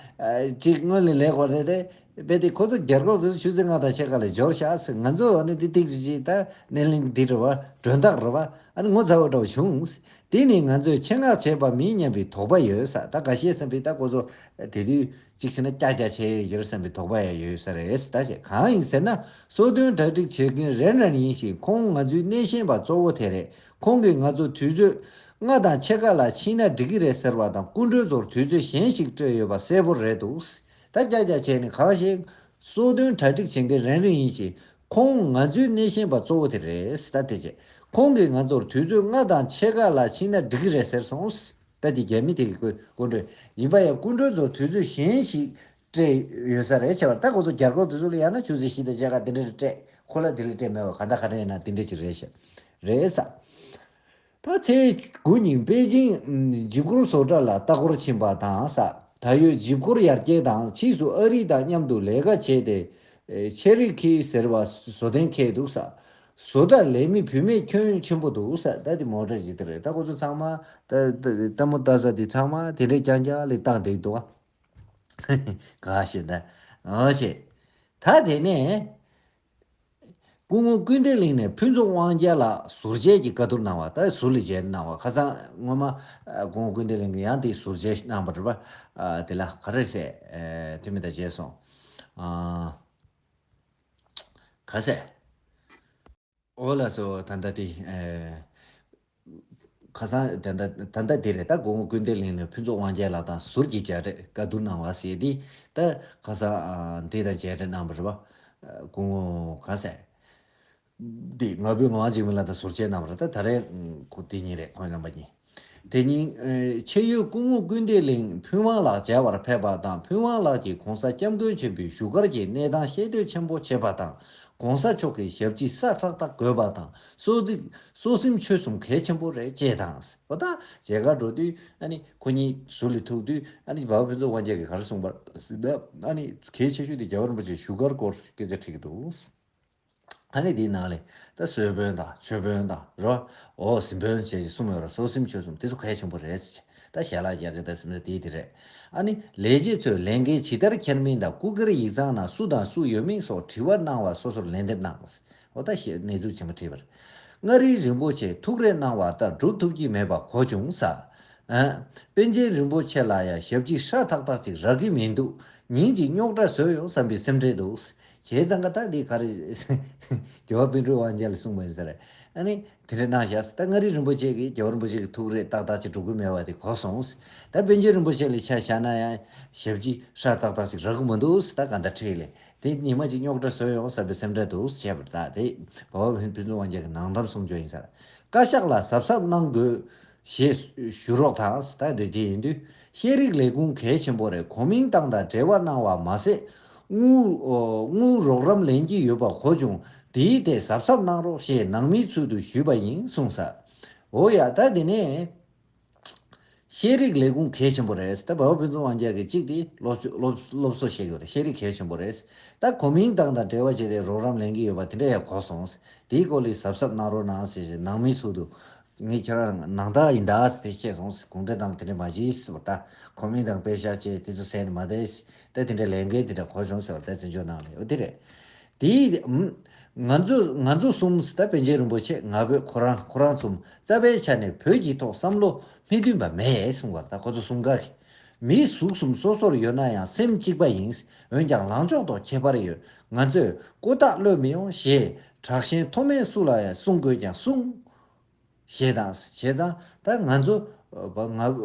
ཅིག་སྔོན་ལ་ལས་ཁོ་རེད་དེ་བས་དེ་ཁོ་ཚོ་རྒྱ་སྒོར་དེ་ཚོ་ཆུ་ཚོད་ལྔ་དང་ཕྱེད་ཀ་ལ་འབྱོར་ཤག་ཟེར། ང་ཚོ་ཨ་ནི་དེ་ཏིག་ཅིག་ཅིག་ད་སྣེ་ལེན་འདི་རེད་བ་མགྲོན་བདག་རེད་བ་ཨ་ནི་ངོ་ཚ་བོ་འདྲ་བོ་བྱུང་། དེ་ནི་ང་ཚོས་ཆེད་མངགས་བྱས་པ་མིན་སྙམ་པའི་དོགས་པ་ཡོད་ས། ད་འགའ་ཤས་བསམ་པའི་ད་ཁོ་ཚོ་དེ་དུས་གཅིག་བྱས་ན་ཀྱག་ཀྱག་བྱས་ཡོད་རེད་བསམ་པའི་དོགས་པ་ཡང་ཡོད་ས་རེད། ད་བྱས་གང་ཡིན་ཟེར་ན་སོ་ཐོན་གྲ་སྒྲིག་བྱེད་མཁན་རེ་རེ་ཡིན་ཞིང་ཁོང་ང་ཚོའི་སྣེ་ཤན་པ་གཙོ་བོ་དེ་རེད། ཁོང་གིས་ང་ཚོ་དུས་ཚོད་ལྔ་དང་ཕྱེད་ཀ་ལ་ཕྱིན་ན་འགྲིག་གི་རེད་ཟེར་བ་དང་སྐུ་མགྲོན་ཚོར་དུས་ཚོད་གཞན་ཞིག་སྤྲད་ཡོད་པ་གསལ་པོ་རེད་འདུག་ད་ཀྱག་ཀྱག་བྱས་ནས་གང་ཞིག་སོ་ཐོན་གྲ་སྒྲིག་བྱེད་མཁན་རེ་རེ་ཡིན་ཞིང་ཁོང་ང་ཚོའི་སྣེ་ཤན་པ་གཙོ་བོ་དེ་རེད། ད་དེ་བྱས་ཁོང་གིས་ང་ཚོར་དུས་ཚོད་ལྔ་དང་ཕྱེད་ཀ་ལ་ཕྱིན་ན་འགྲིག་གི་རེད་ཟེར་སོང་། ད་དེ་རྒྱ་མི་དེ་གི་སྐུ་སྐུ་མགྲོན་ཡིན་པ་ཡང་སྐུ་མགྲོན་ཚོར་དུས་ཚོད་གཞན་ཞིག་སྤྲད་ཡོད་ས་རེད་བྱས་པ། ད་ཁོ་ཚོ་རྒྱ་སྒོར་དུས་ཚོད་ལ་ཡང་ན་ཆུ་ཚོད་བཞི་དང་ཕྱེད་ཀ་དེ་འདྲ་རེ་སྤྲད་ཁོ་ལ་དེ་ལས་སྤྲད་མེད་པ་ག་འདྲ་ག་འདྲ་ཡིན་ན་དེ་འདྲ་ཅིག་རེད་ཤག་རེད་ས། ད་ཚེས་དགུ་ཉིན་པེ་ཅིང་འཇིབ་སྐོར་བཟོ་གྲྭ་ལ་ལྟ་སྐོར་ཕྱིན་པ་དང་ས། ད་ཡོད་འཇིབ་སྐོར་ཡར་རྒྱས་དང་ཕྱིས་སུ་ཨ་རི་དང་མཉམ་དུ་ལས་ཀ་བྱས་ཏེ། ཆེ་རི་ཁི་ཟེར་བ་བཟོ་གཏན་འཁེལ་འདུག་ས། བཟོ་གྲྭ་ལས་མི་བུད་མེད་ཁྱོན་ཆེན་པོ་འདུག་ས། ད་དེ་མོ་ཊ་ཅིག་དེ་རེད། ད་ཁོ་ཚོ་ཚང་མ་ད་ལྟད་མོ་ལྟ་ས་དེ་ཚང་མ་དེ་འདྲས་རྐྱང་རྐྱང་ལས་བཏང་བསྡད་འདུག་ག་ག་ཞེ་ད། འོ་ཆེ། ད་དེ་ནས། སྐུ་ངོ་ཀུན་བདེ་གླིང་ནས་ཕུན་ཚོགས་དབང་རྒྱལ་ལགས་ཟུར་མཇལ་གྱི་བཀའ་བསྡུར་གནང་བ། ད་ཟུར་ལ་མཇལ་གནང་བ། ཁ་སང་སྔོན་མ་ཨ་སྐུ་ངོ་ཀུན་བདེ་གླིང་གིས་ཡང་དེ་ཟུར་མཇལ་གནང་བ་རེད་པ། ཨ་དེ་ལ་ག་རེ་ཟེར། ཨ་དེ་མི་ད་མཇལ་སོང་། ཨ་ ག་ཟེ། ཨོ་ལགས་སོ། ད་ལྟ་དེ་ཨེ། ཁ་སང་ད་ལྟ་ད་ལྟ་དེ་རེད། ད་སྐུ་ངོ་ཀུན་བདེ་གླིང་ནས་ཕུན་ཚོགས་དབང་རྒྱལ་ལགས་དང་ཟུར་གྱི་མཇལ་འཕྲད་བཀའ་བསྡུར་གནང་བ་ཟེར་དེ། ད་ཁ་སང་ཨ་འདི་དང་མཇལ་འཕྲད་གནང་བ་རེད་པ། སྐུ་ངོ་ག་ཟེ། འདི་ང་ཕོད་ངག་དབང་འཇིགས་མེད་ལགས་དང་ཟུར་མཇལ་གནང་བ་རེད། ད་ད་རེས་ཁོ་དེ་གཉིས་རེད། ཁོང་རྣམ་པ་གཉིས། དེ་ཉིན་ཨེ་ཆེས་ཡོད་སྐུ་ངོ་ཀུན་བདེ་གླིང་ཕུན་དབང་ལགས་མཇལ་བར་ཕེབས་པ་དང་། ཕུན་དབང་ལགས་ཀྱིས་༸གོང་ས་༸སྐྱབས་མགོན་ཆེན་པོའི་བཞུགས་སྒར་གྱི་གནས་སྟངས་ཤེས་འདོད་ཆེན་པོ་བྱེད་པ་དང་། ༸གོང་ས་མཆོག་གི་ཞབས་ཕྱི་སྲ་ཐག་ཐག་དགོས་པ་དང་། སྲོག་ཟིག་སྲོག་སེམས་ཆོས་གསུམ་གལ་ཆེན་པོ་རེད་ཅེས་དང་། འོ་ད་མཇལ་ཁ་འགྲོ་དུས་ཨ་ནི་ཁོ་གཉིས་ཟུར་ལ་ཐུག་དུས་ཨ་ནི་བ་ཕུན་ཚོགས་དབང་རྒྱལ་གྱིས་ག་རེ་གསུངས་པ་ཟེར་ན། ཨ་ནི་གལ་ཆེ་ཤོས་དེ་རྒྱལ་བ་རིན་པོ་ཆེའི་བཞུགས་སྒར་སྐོར་སྐད་ཆ་དྲིས་ཀྱི་འདུག་ཨ་ནི་དེའི་ནང་ལས་ད་གསོལ་དཔོན་དང་མཆོད་དཔོན་དང་རོ། འོ་གཟིམ་དཔོན་བྱས་ཀྱི་གསུམ་ཡོད་ར། སྲོག་སེམས་མཆོད་གསུམ་དེ་ཚོ་གལ་ཆེན་པོ་རེད་ཟེར། ད་ཞལ་ལག་རྒྱག་གི་ད་སེམས་ད་དེའི་དེ་རེད། ཨ་ནི་ལས་བྱེད་ཚོས་ལས་འགན་ཇི་ལྟར་འཁྱེར་མིན་དང་སྐུ་སྒེར་ཡིག་ཚང་ནང་སུ་དང་སུ་ཡོད་མིན་སོགས་དྲི་བ་གནང་བ་སོ་སོར་ལན་འདེབས་གནང་། འོ་ད་ཞེས་གནས་ཚུལ་ཆེན་པོ་བྲིས་པ་རེད། མངའ་རིས་རིན་པོ་ཆེས་ཐུགས་རེ་གནང་བ་ལྟར་སྒྲུབ་ཐུབ་ཀྱི་མེད་པ་གོ་བྱུང་ཟེར། ཨ། པཎ་ཆེན་རིན་པོ་ཆེ་ལ་ཡང་ཞབས་ཕྱི་སྲ་ཐག་ཐག་ཅིག་རག་གི་མི་འདུག་ཉིན་གཅིག་རྙོག་དྲ་བཟོས་ཡོང་བསམ་པའི་སེམས་ཁྲལ་འདུག་བྱས་ཙང་ཀ་ད་འདི་ག་རེ། རྒྱལ་བ་པཎ་གྲུབ་དབང་རྒྱལ་ལ་གསུངས་པ་ཡིན་ས་རེད། ཨ་ནི་དེ་འདྲ་གནང་བཞག་ད་མངའ་རིས་རིན་པོ་ཆེ་གིས་རྒྱལ་བ་རིན་པོ་ཆེ་གི་ཐུགས་རེ་ཏག་ཏག་ཅིག་སྒྲུབ་ཀྱི་མེད་པ་དེ་གོ་སོང་། ད་པཎ་ཆེན་རིན་པོ་ཆེ་ལ་ཆ་བཞག་ན་ཡང་ཞབས་ཕྱི་སྲ་ཐག་ཐག་ཅིག་རག་གི་མི་འདུག་ད་ག་འདྲ་ཁྲིད་ལས་དེ་ཉི་མ་གཅིག་རྙོག་དྲ་བཟོས་ཡོང་བསམ་པའི་སེམས་ཁྲལ་འདུག་བྱས་པ་ད་དེ་འབའ་བ་ཕུན་ཚོགས་དབང་རྒྱལ་གྱི་ནང་གཏམ་གསུང་རྒྱུ་ཡིན་ས་རེད། བཀའ་ཤག་ལ་གཟབ་གཟབ་གནང་དགོས། ཞེས་ཞུ་རོགས་དང་། ད་འདི་དེ་ཡིན་དུས་ཤེས་རིག་ལས་ཁུངས་གལ་ཆེན་པོ་རེད། གོ་མིང་བཏང་དང་འབྲེལ་བ་གནང་བ་མ་ཟད། དངུལ་དངུལ་རོགས་རམ་ལེན་གྱི་ཡོད་པ་གོ་བྱུང་། དེའི་ཐད་གཟབ་གཟབ་གནང་རོགས་ཞེས་ནང་མིའི་ཚུལ་དུ་ཞུས་པ་ཡིན་གསུངས་ས། འོ་ཡ་ད་དེ་ནས་ཤེས་རིག་ལས་ཁུངས་གལ་ཆེན་པོ་རེད། ད་འབའ་བ་ཕུན་ཚོགས་དབང་རྒྱལ་གྱིས་གཅིག་དེ་སློབ་སློབ་སློབ་གསོ་བྱེད་དགོས་རེད། ཤེས་རིག་གལ་ཆེན་པོ་རེད། ད་གོ་མིང་བཏང་དང་འབྲེལ་བ་བྱས་ཏེ་རོགས་རམ་ལེན་གྱི་ཡོད་པ་དེ་འདྲ་ཡང་གོ་སོང་། དེའི་སྐོར་ལ་གཟབ་གཟབ་གནང་རོགས་གནང་ཞེས་ནང་མིའི་ཚུལ་དུ། ངས་ཁྱེད་རང་ནང་བདག་ཡིན་ད་ཟེར་ཏེ་བཤད་སོང་། གུང་ཁྲན་ཏང་དེ་འདྲ་མ་བྱེད་ཟེར་བ། ད་གོ་མིང་དང་དཔེ་ཤག་བཅས་དེ་ཚོ་ཟེར་ནས་མ་བསྡད། ད་དེ་འདྲ་ལས་འགན་དེ་འདྲ་གོ་བྱུང་ཟེར་བ། ད་བཙན་བྱོལ་ནང་ལ་ཡོད་དེ་རེད། དེ་ང་ཚོ་ང་ཚོ་གསུམ་ཟེར། ད་པཎ་ཆེན་རིན་པོ་ཆེ་ང་ཕོད་ཁོ་རང་ཁོ་རང་གསུམ་རྩ་བའི་ཆ་ནས་བོད་ཀྱི་ཐོག་བསམ་བློ་མི་མཐུན་པ་མེད་གསུངས་པ། ད་ཁོ་ཚོ་གསུམ་ཀ་གི་མི་གཟུགས་གསུམ་སོ་སོར་ཡོད་ན་ཡང་སེམས་གཅིག་པ་ཡིན། འོན་ཀྱང་ལངས་ཕྱོགས་ཐོག་ཁྱད་པར་ཡོད། ང་ཚོས་ཀོ་ཐག་གློད་མི་ཡོང་ཞེས་དྲག་ཞན་མཐོ་དམན་སུ་ལ་ཡང་གསུང་དགོས་ཀྱང་གསུང་། ཞེས་དང་། བྱས་ཙང་ད་ང་ཚོ་ང་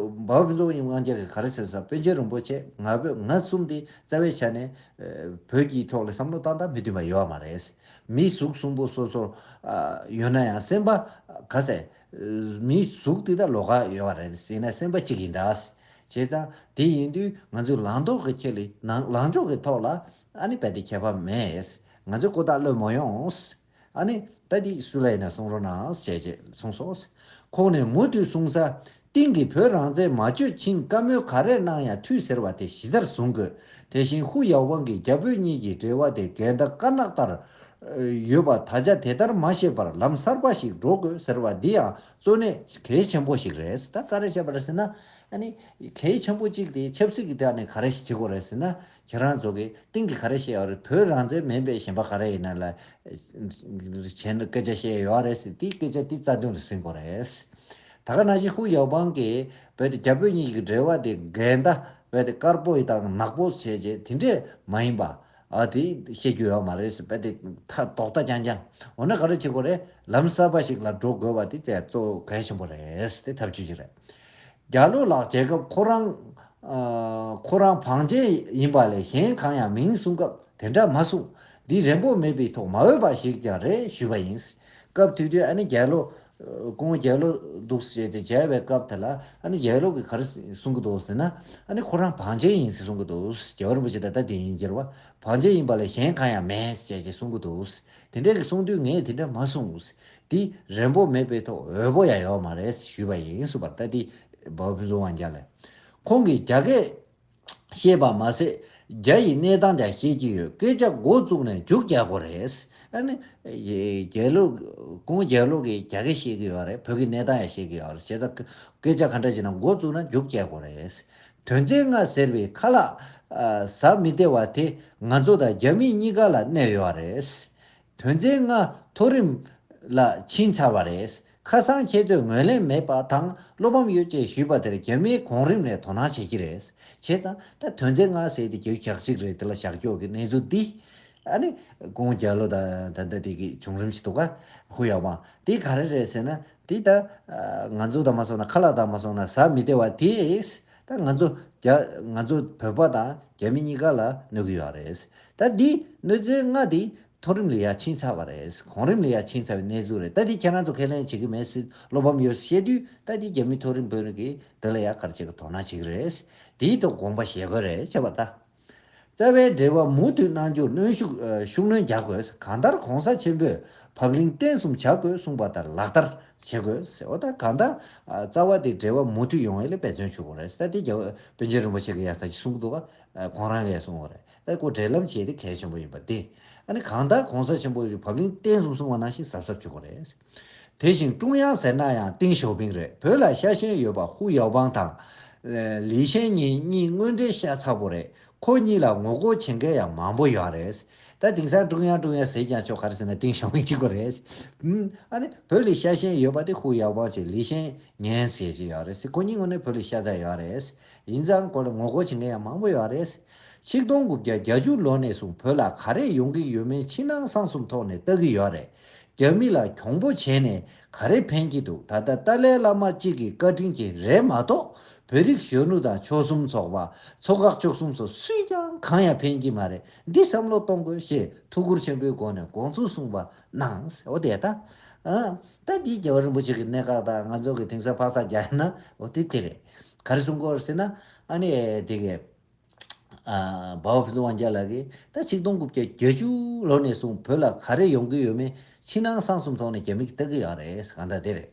འབའ་བ་ཕུན་ཚོགས་དབང་རྒྱལ་གྱིས་ག་རེ་ཟེར་ཟེར། པཎ་ཆེན་རིན་པོ་ཆེ་ང་ཕོད་ང་གསུམ་དེ་རྩ་བའི་ཆ་ནས་བོད་ཀྱི་ཐོག་ལ་བསམ་བློ་བཏང་སྟངས་མི་མཐུན་པ་ཡོད་མ་རེད། མི་གཟུགས་གསུམ་པོ་སོ་སོ་ཡོད་ན་ཡང་སེམས་པ་ག་ཟེ། མི་གཟུགས་དེ་ད་ལོགས་ཀ་ཡོད་རེད། ཡིན་ན་སེམས་པ་གཅིག་ཡིན་ད། བྱས་ཙང་དེ་ཡིན་དུས་ང་ཚོས་ལངས་ཐོག་གི་ཁྱེད་ལ་ནང་ལངས་ཕྱོགས་ཀྱི་ཐོག་ལ་ཨ་ནི་རྦད་དེ་ཁྱད་པར་མེད། ང་ཚོས་ཀོ་ཐག་གློད་མ་ཡོང་། ཨ་ནི་ད་འདི་སུ་ལ་ཡིན་ན་གསུང་རོགས་གནང་ཞེས་ཞེས་གསུངས་སོ། ཁོང་ནས་མུ་མཐུད་གསུངས་ས། ཏིང་གིས་བོད་རང་བཙན་མ་སྤྱོད་ཕྱིན་བཀའ་མོལ་ག་རེ་གནང་ཡང་འཐུས་ཟེར་བ་དེ་གཞི་རྩར་བཟུང་དགོས། དེ་བཞིན་ཧུ་ཡའོ་ཝང་གིས་རྒྱ་བོད་གཉིས་ཀྱི་འབྲེལ་བ་དེ་འགལ་ཟླ་དཀར་ནག་ལྟར་ཡོད་པ་ད་ཆ་དེ་ལྟར་མ་བཤད་པར་ལམ་གསར་པ་ཞིག་འགྲོ་དགོས་ཟེར་བ་འདི་ཡང་གཙོ་གནད་གལ་ཆེན་པོ་ཞིག་རེད། ད་ག་རེ་བཤད་པ་རེད་ཟེར་ན། ཨ་ནི་གལ་ཆེན་པོ་གཅིག་དེ་ཆབ་སྲིད་ཀྱི་ཐད་ནས་ག་རེ་ཞིག་བྱེད་དགོས་རེད་ཟེར་ན། ཁྱེད་རང་ཚོ་གིས་ཏིང་གིས་ག་རེ་བཤད་ཡོད་རེད། བོད་རང་བཙན་མིན་པའི་གཞན་པ་ག་རེ་ཡིན་ན་ལ་བྱས་ན་སྐད་ཆ་བཤད་ཡོད་རེད་ཟེར། དེའི་སྐད་ཆ་དེ་རྩ་དོན་དུ་ཟིན་དགོས་རེད། ད་ག་ནང་བཞིན་ཧུ་ཡའོ་པང་གིས་བོད་དེ་རྒྱ་བོད་གཉིས་ཀྱི་འབྲེལ་བ་དེ་འགལ་ཟླ་བོད་དེ་དཀར་པོ་ཡི་དང་ནག་པོ་བྱས་རྗེས་དེ་འདྲས་མ་ཡིན་པ། ཨ་དེ་བཤད་རྒྱུ་ཡོད་མ་རེད་ཟེར། བོད་དེ་ཐ་དོག་ཐ་རྐྱང་རྐྱང་། འོ་ན་ག་རེ་བྱེད་དགོས་རེད། ལམ་གསར་པ་ཞིག་ལ་འགྲོ་དགོས་པ་དེ་ཙེ་གཙོ་བོ་གལ་ཆེན་པོ་རེད་ཟེར། དེ་ཐབས་ཇུས་ཅིག་རེད། རྒྱ་ལོ་ལགས་མཇལ་སྐབས་ཁོ་རང་། ཨ། ཁོ་རང་བང་ཆེན་ཡིན་པ་ལས་གཞན་གང་ཡང་མིན་གསུང་སྐབས་དེ་འདྲ་མ་གསུང་། འདི་རན་པོ་མེད་པའི་ཐོག་མ་འོས་པ་ཞིག་ཀྱང་རེད་ཞུས་པ་ཡིན། སྐབས་དེ་དུས་ཨ་ནི་རྒྱ་ལོ། སྐུ་ངོ་རྒྱ་ལོ་འདུག་ཟེར་ཏེ་མཇལ་བའི་སྐབས་དེ་ལ་ཨ་ནི་རྒྱ་ལོ་གིས་ག་རེ་གསུང་གི་འདུག་ཟེར་ན། ཨ་ནི་ཁོ་རང་བང་ཆེན་ཡིན་ཟེར་གསུང་གི་འདུག་རྒྱལ་བ་རིན་པོ་ཆེ་ད་ལྟ་དེ་ཡིན་གྱི་རེད་བ། བང་ཆེན་ཡིན་པ་ལས་གཞན་གང་ཡང་མེད་ཟེར་ཅེས་གསུང་གི་འདུག་དེ་འདྲའི་གསུང་དུས་ངས་དེ་འདྲ་མ་གསུངས། འདི་རན་པོ་མེད་པའི་ཐོག་འོས་པོ་ཡང་ཡོད་མ་རེད་ཞུས་པ་ཡིན་གསུངས་པར། ད་འདི་འབའ་བ་ཕུན་ཚོགས་དབང་རྒྱལ་ལས། ཁོང་གིས་རྒྱ་སྐད་ཤེས་པ་མ་ཟད་རྒྱ་ཡི་གནས་སྟངས་ཀྱང་ཤེས་ཀྱི་ཡོད། སྐད་ཆ་འགོ་བཙུགས་ནས་མཇུག་རྒྱག་དགོས་རེད། ཨ་ནི་རྒྱལ་ལོ་སྐུ་ངོ་རྒྱལ་ལོ་གིས་རྒྱ་སྐད་ཤེས་ཀྱི་ཡོད་རེད། བོད་ཀྱི་གནས་སྟངས་ཡང་ཤེས་ཀྱི་ཡོད་རེད། བྱས་ཙང་སྐད་ཆ་ག་འདྲ་བྱས་ན་འགོ་བཙུགས་ན་མཇུག་རྒྱག་དགོས་རེད། དོན་ཚན་ལྔ་ཟེར་བའི་ཁ་ལག་ཟ་མི་བདེ་བ་དེ་ང་ཚོ་དང་རྒྱ་མི་གཉིས་ཀ་ལ་གནོད་ཡོད་རེད། དོན་ཚན་ལྔ་མཐོ་རིམ་ལ་ཕྱིན་ཚར་བ་རེད། ཁ་སང་ཁྱེད་ཚོས་ངོས་ལེན་མེད་པ་དང་བློ་ཕམ་ཡོད་ཅེས་ཞུས་པ་དེར་རྒྱ་མིས་གོང་རིམ་ནས་དོ་སྣང་བྱེད་ཀྱི་རེད། བྱས་ཙང་ད་དོན་ཚན་ལྔ་ཟེར་དེ་རྒྱ་ཁྱག་གཅིག་རེད། དེ་ལ་བཞག་ཀྱོག་གི་གནས་ཚུལ་འདི། ཨ་ནི་སྐུ་ངོ་རྒྱ་ལོ་དང་ད་ལྟ་དེ་གི་བྱུང་རིམ་ཞིག་འདུག་ག་ཧུ་ཡའོ་པང་དེ་ག་རེ་རེད་ཟེར་ན། དེ་ད་ང་ཚོ་དང་མ་སོང་ན་ཁ་ལག་དང་མ་སོང་ན་ཟ་མི་བདེ་བ་དེ་ད་ང་ཚོ་རྒྱ་ང་ཚོ་བོད་པ་དང་རྒྱ་མི་གཉིས་ཀ་ལ་གནོད་ཀྱི་ཡོད་རེད། ད་འདི་གནོད་འཚེ་ལྔ་དེ་མཐོ་རིམ་ལ་ཡ་ཕྱིན་ཚར་བ་རེད། གོང་རིམ་ལ་ཡ་ཕྱིན་ཚར་བའི་གནས་ཚུལ་རེད། ད་འདི་ཁྱེད་རང་ཚོ་ཁས་ལེན་བྱེད་ཀྱི་མེད་ཟེར་བློ་ཕམ་ཡོད་བཤད་དུས། ད་འདི་རྒྱ་མི་མཐོ་རིམ་དཔོན་རིགས་ཀྱིས་འདི་ལ་ཡ་ག་རེ་བྱེད་ཀྱི་དོ་སྣང་བྱེད་ཀྱི་རེད། དེའི་ཐོག་དགོངས་པ་བཞེས་དགོས་རེད་བྱས་པ་ད། རྩ་བའི་འབྲེལ་བ་མུ་མཐུད་གནང་རྒྱུར་གནོན་ཤུགས་ཤུགས་སྣོན་རྒྱག་དགོས། གང་ལྟར་༸གོང་ས་ཆེན་པོས་བབ་བརླིང་བརྟན་གསུམ་བྱ་དགོས་གསུངས་པ་ལྟར་ལག་བསྟར་བྱེད་དགོས་ཟེར། འོ་ད་གང་ལྟར་རྩ་བ་དེ་འབྲེལ་བ་མུ་མཐུད་ཡོང་ཡས་ལ་འབད་བརྩོན་ཞུ་དགོས་རེད། ད་དེ་རྒྱལ་བ་པཎ་ཆེན་རིན་པོ་ཆེ་གི་ཡང་ད་ཅི་གསུང་གི་འདུག་ག་ཁོང་རང་གིས་གསུང་བ་རེད། ད་ཁོ་འབྲེལ་ལམ་བྱས་ཏེ་གལ་ཆེན་པོ་ཡིན་པ་དེ། ཨ་ནི་གང་ལྟར་༸གོང་ས་ཆེན་པོས་བབ་བརླིང་བརྟན་གསུམ་གསུངས་པ་ནང་བཞིན་གཟབ་གཟབ་བྱེད་དགོས་རེད། དེ་བཞིན་ཀྲུང་དབྱང་ཟེར་ན་ཡང་ཏིང་ཞའོ་ཕིང་རེད། བོད་ལ་ཤ་ཞེན་ཡོད་པ་ཧུ་ཡའོ་པང་དང་། ལི་ཤན་ཉིན་གཉིས་དངོས་འབྲེལ་ཤ་ཚ་པོ་རེད། ཁོ་གཉིས་ལ་ངོ་རྒོལ་བྱེད་མཁན་ཡང་མང་པོ་ཡོད་རེད། ད་དེང་སང་ཀྲུང་དབྱང་ཀྲུང་དབྱང་ཟེར་ཀྱང་ཆོག་ག་རེ་ཟེར་ན་ཏིང་ཞའོ་ཕིང་གཅིག་པོ་རེད། ཨ་ནི་བོད་ལ་ཤ་ཞེན་ཡོད་པ་དེ་ཧུ་ཡའོ་པང་བྱས། ལི་ཤན་ཉིན་ཟེར་གྱི་ཡོད་རེད། ཁོ་གཉིས་ངོས་ནས་བོད་ལ་ཤ་ཚ་ཡོད་རེད། ཡིན་ཙང་ཁོ་ལ་ངོ་རྒོལ་བྱེད་མཁན་ཡང་མང་པོ་ཡོད་རེད། ཆིག་སྟོང་དགུ་བརྒྱ་བརྒྱད་ཅུ་ལོ་ནས་བཟུང་བོད་ལ་ག་རེ་ཡོང་གི་ཡོད་མེད་ཕྱི་ནང་གསང་གསུམ་ཐོག་ནས་ལྟ་གི་ཡོད་རེད། རྒྱ་མི་ལ་གྱོང་པོ་བྱས་ནས་ག་རེ་ཕན་གྱི་འདུག་ད་ལྟ་ཏཱ་ལའི་བླ་མ་གཅིག་གི་བཀའ་དྲིན་གྱིས་རེད་མ་གཏོགས། བོད་རིགས་གཞོན་ནུ་དང་ཆོལ་གསུམ་ཚོགས་པ། ཚོགས་ཁག་བཅུ་གསུམ་སོགས་སུས་ཀྱང་གང་ཡང་ཕན་གྱི་མ་རེད། འདི་བསམ་བློ་གཏོང་དགོས་ཞེས་ཐུགས་ཁུར་ཆེན་པོའི་སྒོ་ནས་དགོངས་ཚུལ་གསུངས་པ་གནང་། འོ་དེ་ད། ཨ། ད་འདི་རྒྱལ་བ་རིན་པོ་ཆེ་གི་གནད་འགག་དང་ང་ཚོ་གི་དེང་སང་འཕག་འཚག་རྒྱག་ཡ་ན་འོ་དེ་དེ་རེད། ག་རེ་གསུང་གི་ཡོད་རེད་ཟེར་ན། ཨ་ནི་དེ་གི། ཨ། འབའ་བ་ཕུན་ཚོགས་དབང་རྒྱལ་ལགས་ཀྱིས་ད་ཆིག་སྟོང་དགུ་བརྒྱ་བརྒྱད་ཅུ་ལོ་ནས་བཟུང་བོད་ལ་ག་རེ་ཡོང་གི་ཡོད་མེད་ཕྱི་ནང་གསང་གསུམ་ཐོག་ནས་རྒྱ་མི་གིས་ལྟ་གི་ཡོད་རེད། གང་ལྟར་དེ་རེད།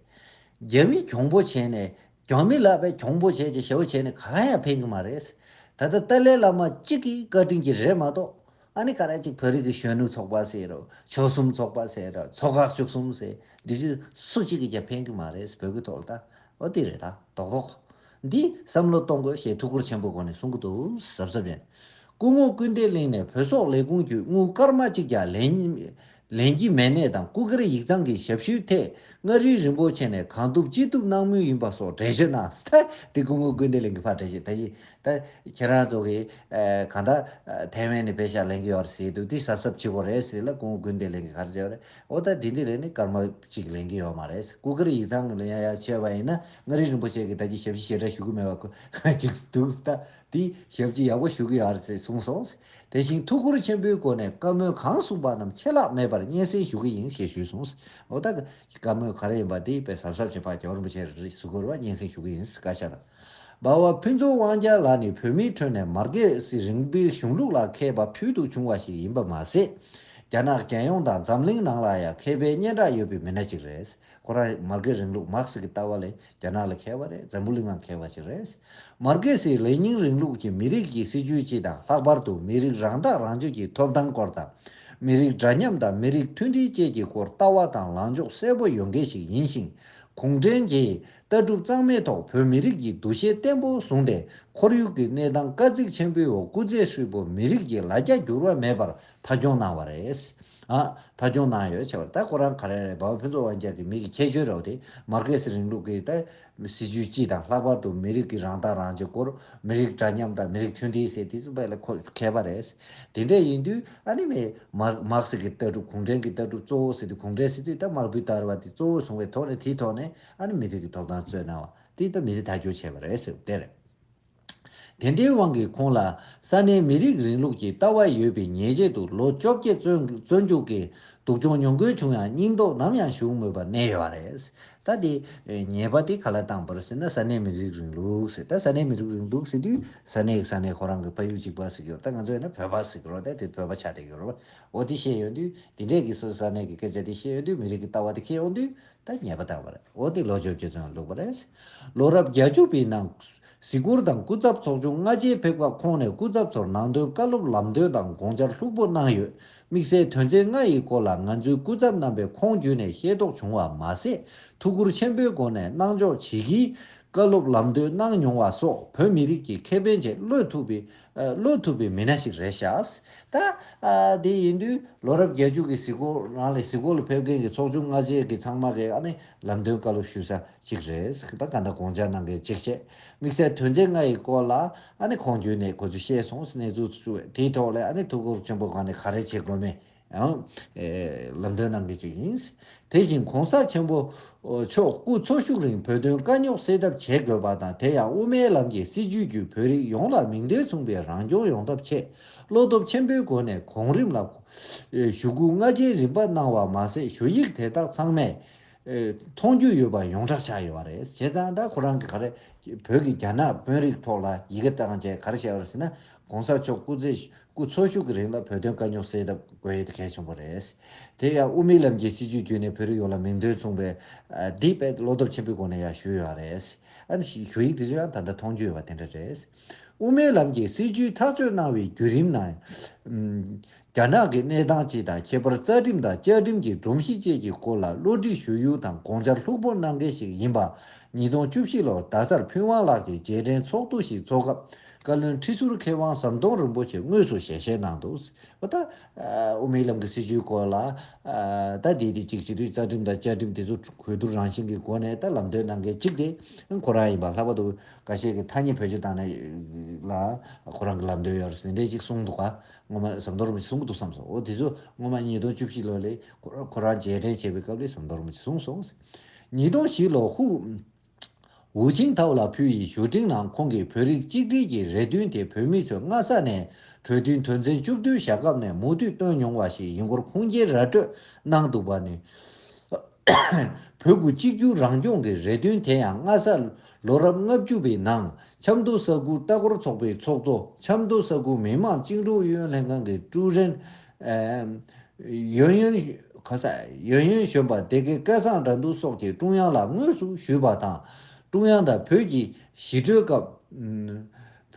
རྒྱ་མི་གྱོང་པོ་བྱས་ནས། རྒྱ་མི་ལ་བས་གྱོང་པོ་བྱས་ཀྱི་ཞེ་པོ་བྱས་ནས་གང་ཡང་ཕན་གི་མ་རེད། ད་ལྟ་ཏཱ་ལའི་བླ་མ་གཅིག་གི་བཀའ་དྲིན་གྱིས་རེད་མ་གཏོགས། ཨ་ནི་ག་རེ་ཅིག་བོད་རིགས་ཀྱི་གཞོན་ནུ་ཚོགས་པ་ཟེར་རོ། ཆོལ་གསུམ་ཚོགས་པ་ཟེར་རོ། ཚོགས་ཁག་བཅུ་གསུམ་ཟེར། འདི་ཚོས་སུ་གཅིག་གིས་ཀྱང་ཕན་གི་མ་རེད། བོད་ཀྱི་ཐོག་ལ་ད། འོ་དེ་རེད། ད་རྡོག་རྡོག་འདི་བསམ་བློ་གཏོང་དགོས་ཞེས་ཐུགས་ཁུར་ཆེན་པོའི་སྒོ་ནས་གསུང་གི་འདུག་གཟབ་གཟབ་ཡིན། སྐུ་ངོ་ཀུན་བདེ་གླིང་ནས་བོད་སོག་ལས་ཁུངས་བརྒྱུད་དངུལ་སྐར་མ་གཅིག་ཀྱང་ལེན་ལེན་གྱི་མེད་ནས་དང་། སྐུ་སྒེར་ཡིག་ཚང་གི་ཞབས་ཞུའི་ཐད་མངའ་རིས་རིན་པོ་ཆེ་ནས་གང་ཐུབ་ཅི་ཐུབ་གནང་མུས་ཡིན་པ་སོགས་འགྲེལ་བརྗོད་གནང་། ད་དེ་སྐུ་ངོ་ཀུན་བདེ་གླིང་གིས་ཕར་འགྲེལ་བརྗོད། ད་ཅི་ད་ཁྱེད་རང་ཚོ་གིས་ཨ་གང་ལྟར་ཨ་ཐའེ་ཝན་ནས་པེ་ཤག་ལེན་གྱི་ཡོད་རེད་ཟེར་འདུག་དེ་གཟབ་གཟབ་བྱེད་དགོས་རེད་ཟེར་ལ་སྐུ་ངོ་ཀུན་བདེ་གླིང་གིས་ག་རེ་ཟེར་བ་རེད། འོ་ད་དེ་འདི་ལས་ནི་སྐར་མ་གཅིག་ལེན་གྱི་ཡོད་མ་རེད། སྐུ་སྒེར་ཡིག་ཚང་ལ་ཡང་ཡང་བྱས་པ་ཡིན་ན་མངའ་རིས་རིན་པོ་ཆེ་གིས་ད་ཅི་ཞབས་ཕྱི་ཞེ་དྲག་ཞུ་གི་མེད་པ་ཁོ་ཅིག་འདུག་ད་དེ་ཞབས་ཕྱི་ཡག་པོ་ཞུ་གི་ཡོད་རེད་ཟེར་གསུངས་སོང་། དེ་བཞིན་ཐུགས་ཁུར་ཆེན་པོའི་སྒོ་ནས་བཀའ་མོལ་གང་གསུངས་པ་རྣམས་ཆད་ལྷག་མེད་པར་སྙན་སེང་ཞུ་གི་ཡིན་ཞེས་ཞུས་སོང་། འོ་ད་བཀའ་མོལ་ག་རེ་ཡིན་པ་དེ་དཔེ་གཟབ་གཟབ་བྱེད་པ་རྒྱལ་བ་རིན་པོ་ཆེ་རེ་ཟུར་བཀུར་བ་སྙན་སེང་ཞུ་གི་ཡིན་བཀའ་ཤག་དང་། འབའ་བ་ཕུན་ཚོགས་དབང་རྒྱལ་ལགས་ནི་བོད་མིའི་ཁྲོད་ནས་མར་ཁེ་སི་རིང་པོའི་གཞུང་ལུགས་ལ་མཁས་པ་ཕུལ་དུ་བྱུང་བ་ཞིག་ཡིན་པ་མ་ཟད། རྒྱ་ནག་རྒྱལ་ཡོངས་དང་འཛམ་གླིང་ནང་ལ་ཡང་མཁས་པའི་སྙན་གྲགས་ཡོད་པའི་མི་སྣ་ཅིག་རེད། ཁོ་རང་མར་ཁེ་སི་རིང་ལུགས་མར་ཁེ་སི་གི་ལྟ་བ་ལས་རྒྱ་ནག་ལ་མཁས་པ་རེད། འཛམ་བུ་གླིང་ལ་མཁས་པ་ཅིག་རེད། མར་ཁེ་སི་ལེ་ཉིན་རིང་ལུགས་ཀྱི་མི་རིགས་ཀྱི་སྲིད་བྱུས་སྤྱི་དང་ལྷག་པར་དུ་མི་རིགས་རང་ཐག་རང་གཅོད་ཀྱི་ཐོབ་ཐང་སྐོར་དང་། མི་རིགས་འདྲ་མཉམ་དང་མི་རིགས་མཐུན་སྒྲིལ་བཅས་ཀྱི་སྐོར་ལྟ་བ་དང་ལངས་ཕྱོགས་གསལ་པོ་ཡོད་མཁན་ཞིག་ཡིན་ཞིང་། གུང་ཁྲན་གྱི་ལྟ་གྲུབ་གཙང་མའི་ཐོག་བོད་མི་རིགས་ཀྱི་འདུ་ཤེས་བརྟན་པོ་བཟུང་སྟེ། ཁོར་ཡུག་གི་གནས་སྟངས་དཀའ་ཚེགས་ཆེན་པོའི་འོག་སྐུ་ཚེ་ཧྲིལ་པོ་མི་རིགས་ཀྱི་ལ་རྒྱ་འགྱུར་བ་མེད་པར་མཐའ་འཁྱོངས་གནང་བ་རེད། ཨ། མཐའ་འཁྱོངས་གནང་ཡོད་ཆེ་བར། ད་ཁོ་རང་ག་རེ་རེད། འབའ་བ་ཕུན་ཚོགས་དབང་རྒྱལ་དེ་མི་གི་ཁྱད་ཆོས་རེད་དེ། མར་ཁེ་སི་རིང་ལུགས་ཀྱི་ད་སྲིད་བྱུས་སྤྱི་དང་ལྷག་པར་དུ་མི་རིགས་ཀྱི་རང་ཐག་རང་གཅོད་སྐོར། མི་རིགས་འདྲ་མཉམ་དང་མི་རིགས་མཐུན་སྒྲིལ་ཟེར་དེ་ཚོ་དཔེ་ལ་ཁོ་མཁས་པ་རེད། དེ་འདྲ་ཡིན་དུས་ཨ་ནི་མི་མར་མར་ཁེ་སི་གི་ལྟ་གྲུབ་གུང་ཁྲན་གྱི་ལྟ་གྲུབ་གཙོ་བོ་ཟེར་དུས་གུང་ཁྲན་ཟེར་དུས་ད་དམར་པོའི་ལྟ་བ་དེ་གཙོ་བོ་བཟུང་བའི་ཐོག་ནས་དེའི་ཐོག་ནས་ཨ་ནི་མི་རིགས་ཀྱི་ཐོབ་ཐང་རྩོད་གནང་བ་དེ་ད་མི་ཚེ་མཐའ་འཁྱོངས་བྱས་པ་རེད་ཟེར་དེ་རེད། དེ་འདྲའི་དབང་གིས་ཁོང་ལ་ས་གནས་མི་རིགས་རིང་ལུགས་ཀྱི་ལྟ་བ་ཡོད་པའི་ཉེས་ཆད་དུ་ལོ་བཅོ་བརྒྱད་བཙོན་བཙོན་འཇུག་གི་སྡུག་སྦྱོང་མྱོང་དགོས་བྱུང་ཡང་སྙིང་སྟོབས་ནམ་ཡང་ཞུགས་མེད་པར་གནས་ཡོད་རེད། ད་དེ་ཉེས་པ་དེ་ག་ལ་བཏང་བ་རེད་ཟེར་ན་ས་གནས་མི་རིགས་རིང་ལུགས་ཟེར། ད་ས་གནས་མི་རིགས་རིང་ལུགས་ཟེར་དུས་ས་གནས་ས་གནས་ཁོ་རང་གི་ཕ་ཡུལ་གཅིག་པ་ཟེར་གྱི་ཡོད། ད་ང་ཚོ་ཡིན་ན་བོད་པ་ཟེར་གྱི་རེད། ད་དེ་བོད་པ་ཆགས་བསྡད་ཀྱི་རེད། འོ་དེ་བཤད་ཡོང་དུས་དེ་འདྲས་ཀྱི་སོ་སོ་ས་གནས་ཀྱི་སྐད་ཆ་དེ་བཤད་ཡོང་དུས་མི་རིགས་ཀྱི་ལྟ་བ་དེ་འཁྱེར་ཡོང་དུས། ད་ཉེས་པ་བཏང་བ་རེད། འོ་དེ་ལོ་བཅོ་བརྒྱད་བཙོན་ལ་བླུགས་པ་རེད། ལོ་རབས་བརྒྱད་ཅུ་པའི་ནང་གཟིགས་སྐོར་དང་སྐུ་ཚབ་ཚོགས་ཆུང་སྔ་རྗེས་ཕེབས་སྐབས་ཁོང་ནས་སྐུ་ཚབ་ཚོར་ནང་དོན་བཀའ་སློབ་ལམ་སྟོན་དང་དགོངས་འཆར་ལྷུག་པོ་གནང་ཡོད། དམིགས་བསལ་དོན་ཚན་ལྔ་ཡི་སྐོར་ལ་ང་ཚོའི་སྐུ་ཚབ་རྣམ་པས་ཁོང་བརྒྱུད་ནས་ཤེས་རྟོགས་བྱུང་བ་མ་ཟད། ཐུགས་ཁུར་ཆེན་པོའི་སྒོ་ནས་གནང་ཕྱོགས་ཇི་བཞིན་ བཀའ་སློབ་ལམ་སྟོན་གནང་མྱོང་བ་སོགས་བོད་མི་རིགས་ཀྱི་ཁེ་ཕན་ཆེད་བློས་ཐུབ་པའི་ཨ་བློས་ཐུབ་པའི་མི་སྣ་ཞིག་རེད་ཤག་ད་ཨ་དེ་ཡིན་དུས་ལོ་རབས་བརྒྱད་ཅུ་གི་གཟིགས་སྐོར་རང་ལ་གཟིགས་སྐོར་ལ་ཕེབས་མཁན་གྱི་ཚོགས་ཆུང་སྔ་རྗེས་ཀྱི་ཚང་མ་གི་ཨ་ནི་ལམ་སྟོན་བཀའ་སློབ་ཞུ་ས་གཅིག་རེད། ད་ག་འདྲ་དགོངས་འཆར་གནང་མཁན་གཅིག་བྱས། དམིགས་བསལ་དོན་ཚན་ལྔ་ཡི་སྐོར་ལ་ཨ་ནི་ཁོང་བརྒྱུད་ནས་གོ་ཚུལ་བཤད་སོང་། གནས་ཚུལ་བཙུགས་པས་དེའི་ཐོག་ལ་ཨ་ནི་ཐུགས་ཁུར་ཆེན་པོ་གང་ནས་ག་རེ་བྱེད་དགོས་མེད་ཡང་ལམ་སྟོན་གནང་མཁན་གཅིག་ཡིན། དེ་བཞིན་གོང་ས་ཆེན་པོ་མཆོག་སྐུ་འཚོ་བཞུགས་རིང་བོད་དོན་དཀའ་རྙོག་སེལ་ཐབས་བྱེད་དགོས་པ་དང་། དེ་ཡང་དབུ་མའི་ལམ་གྱི་སྲིད་བྱུས་བརྒྱུད་བོད་རིགས་ཡོངས་ལ་མིང་དོན་མཚུངས་པའི་རང་སྐྱོང་ཡོང་ཐབས་ཆེད་བློ་སྟོབས་ཆེན་པོའི་སྒོ་ནས་གོང་རིམ་ལ་ཞུ་སྐུལ་སྔ་རྗེས་རིམ་པ་གནང་བ་མ་ཟད། ཞུ་ཡིག་དེ་དག་ཚང་མས་ཨེ་མཐོང་རྒྱུ་ཡོད་པ་ཡོངས་གྲགས་ཆགས་ཡོད་པ་རེད། བྱས་ཙང་ད་ཁོ་རང་གི་ག་རེ་བོད་ཀྱི་རྒྱ་ནག་དཔོན་རིགས་ཐོག་ལ་ཡི་གེ་བཏང་བྱས་ག་རེ་བཤད་པ་རེད་ཟེར་ན། གོང་ས་མཆོག་སྐུ་ཚེ་སྐུ་འཚོ་བཞུགས་ཀྱི་རིང་ལ་བོད་དོན་དཀའ་རྙོག་སེལ་ཐབས་དགོས་ཡས་དེ་གལ་ཆེན་པོ་རེད། དེ་ཡང་དབུ་མའི་ལམ་གྱི་སྲིད་བྱུས་བརྒྱུད་ནས་བོད་རིགས་ཡོངས་ལ་མིང་དོན་མཚུངས་པའི་ཨ་འདི་དཔེ་བློ་སྟོབས་ཆེན་པོའི་སྒོ་ནས་ཡང་ཞུས་ཡོད་རེད། ཨ་ནི་ཞུ་ཡིག་དེ་ཚོ་ཡང་ད་ལྟ་མཐོང་རྒྱུ་ཡོད་པ་དེ་འདྲ་རེད། དབུ་མའི་ལམ་གྱི་སྲིད་བྱུས་ཐག་གཅོད་གནང་བའི་བརྒྱུད་རིམ་ནང་། རྒྱ་ནག་གི་གནས་སྟངས་སྤྱི་དང་ཁྱད་པར་རྩ་ཁྲིམས་དང་བཅའ་ཁྲིམས་ཀྱི་སྒྲོམ་གཞི་བཅས་ཀྱི་སྐོར་ལ་བློ་འདྲི་ཞུ་ཡུལ་དང་དགོངས་འཆར་ལྷུག་པོ་གནང་མཁན་ཞིག་ཡིན་པ། ཉིས་སྟོང་བཅུ་བཞི་ལོར་རྡ་སར་ཕུན་དབང་ལགས་ཀྱིས་རྗེས་དྲན་ཚོགས་འདུ་ཞིག་འཚོགས་སྐབས། བཀའ་བློན་ཁྲི་ཟུར་མཁས་དབང་ཟམ་གདོང་རིན་པོ་ཆེ་དངོས་སུ་ཞལ་བཞེས་གནང་འདུག། འོ་ད་དབུ་མའི་ལམ་གྱི་སྲིད་བྱུས་སྐོར་ལ་ད་འདི་འདི་གཅིག་བྱེད་དུས་རྩ་ཁྲིམས་དང་བཅའ་ཁྲིམས་དེ་ཚོ་གོས་བསྡུར་རང་བཞིན་གྱི་སྒོ་ནས་ད་ལམ་སྟོན་གནང་མཁན་གཅིག་དེ་ཁོ་རང་ཡིན་པ། ལྷག་པར་དུ་འགའ་ཤས་ཀྱིས་ཐ་སྙད་བེད་སྤྱོད་བཏང་ནས་ལ་ཁོ་རང་གི་ལམ་སྟོན་ཡོད་རེད་ཟེར་འདྲ་ཅིག་གསུངས་འདུག་ག། སྔོན་མ་ཟམ་གདོང་རིན་པོ་ཆེ་གསུང་གི་འདུག་བསམ་སོང་། འོ་དེ་ཚོ་སྔོན་མ་ཉིས་སྟོང་བཅུ་བཞི་ལོ་ལ་ཁོ་ཁོ་རང་རྗེས་དྲན་བྱེད་པའི་སྐབས་ལ་ཟམ་གདོང་རིན་པོ་ཆེ་གསུངས་སོང་། ཉིས་སྟོང་བཞི་ལོ་ཧུ་ཝུ་ཆིང་ཐའོ་ལ་ཕུལ་བའི་ཞུ་ཕྲེང་ནང་ཁོང་གིས་བོད་རིགས་གཅིག་སྒྲིལ་གྱི་རེ་འདུན་དེ་བོད་མི་ཚོས་སྔ་ས་ནས་གྲོས་མཐུན་དོན་ཚན་བཅུ་བདུན་བཞག་སྐབས་ནས་མུ་མཐུད་བཏོན་མྱོང་བ་ཞིག་ཡིན་སྐོར་ཁུངས་སྐྱེལ་ར་སྤྲོད་གནང་འདུག་པ་ནི། བོད་ཀྱི་གཅིག་གྱུར་རང་སྐྱོང་གི་རེ་འདུན་དེ་ཡང་སྔ་ས་ལོ་རབས་ལྔ་བཅུ་པའི་ནང་ཆབ་མདོ་ས་ཁུལ་ལྟ་སྐོར་ཚོགས་པའི་ཚོགས་གཙོ། ཆབ་མདོ་ས་ཁུལ་མི་དམངས་བཅིངས་འགྲོལ་ཨུ་ཡོན་ལྷན་ཁང་གི་ཀྲུའུ་རེན། ཨེམ། ཡོན་ཡོན། ག་ས། ཡོན་ཡོན་གཞོན་པ་སྡེ་དགེ་སྐལ་བཟང་དགྲ་འདུལ་སོགས་ཀྱིས་ཀྲུང་དབྱང་ལ་དངོས་སུ་ཞུས་པ་དང་། ཀྲུང་དབྱང་དང་བོད་ཀྱི་ཞི་གྲོས་སྐབས། ཨམ།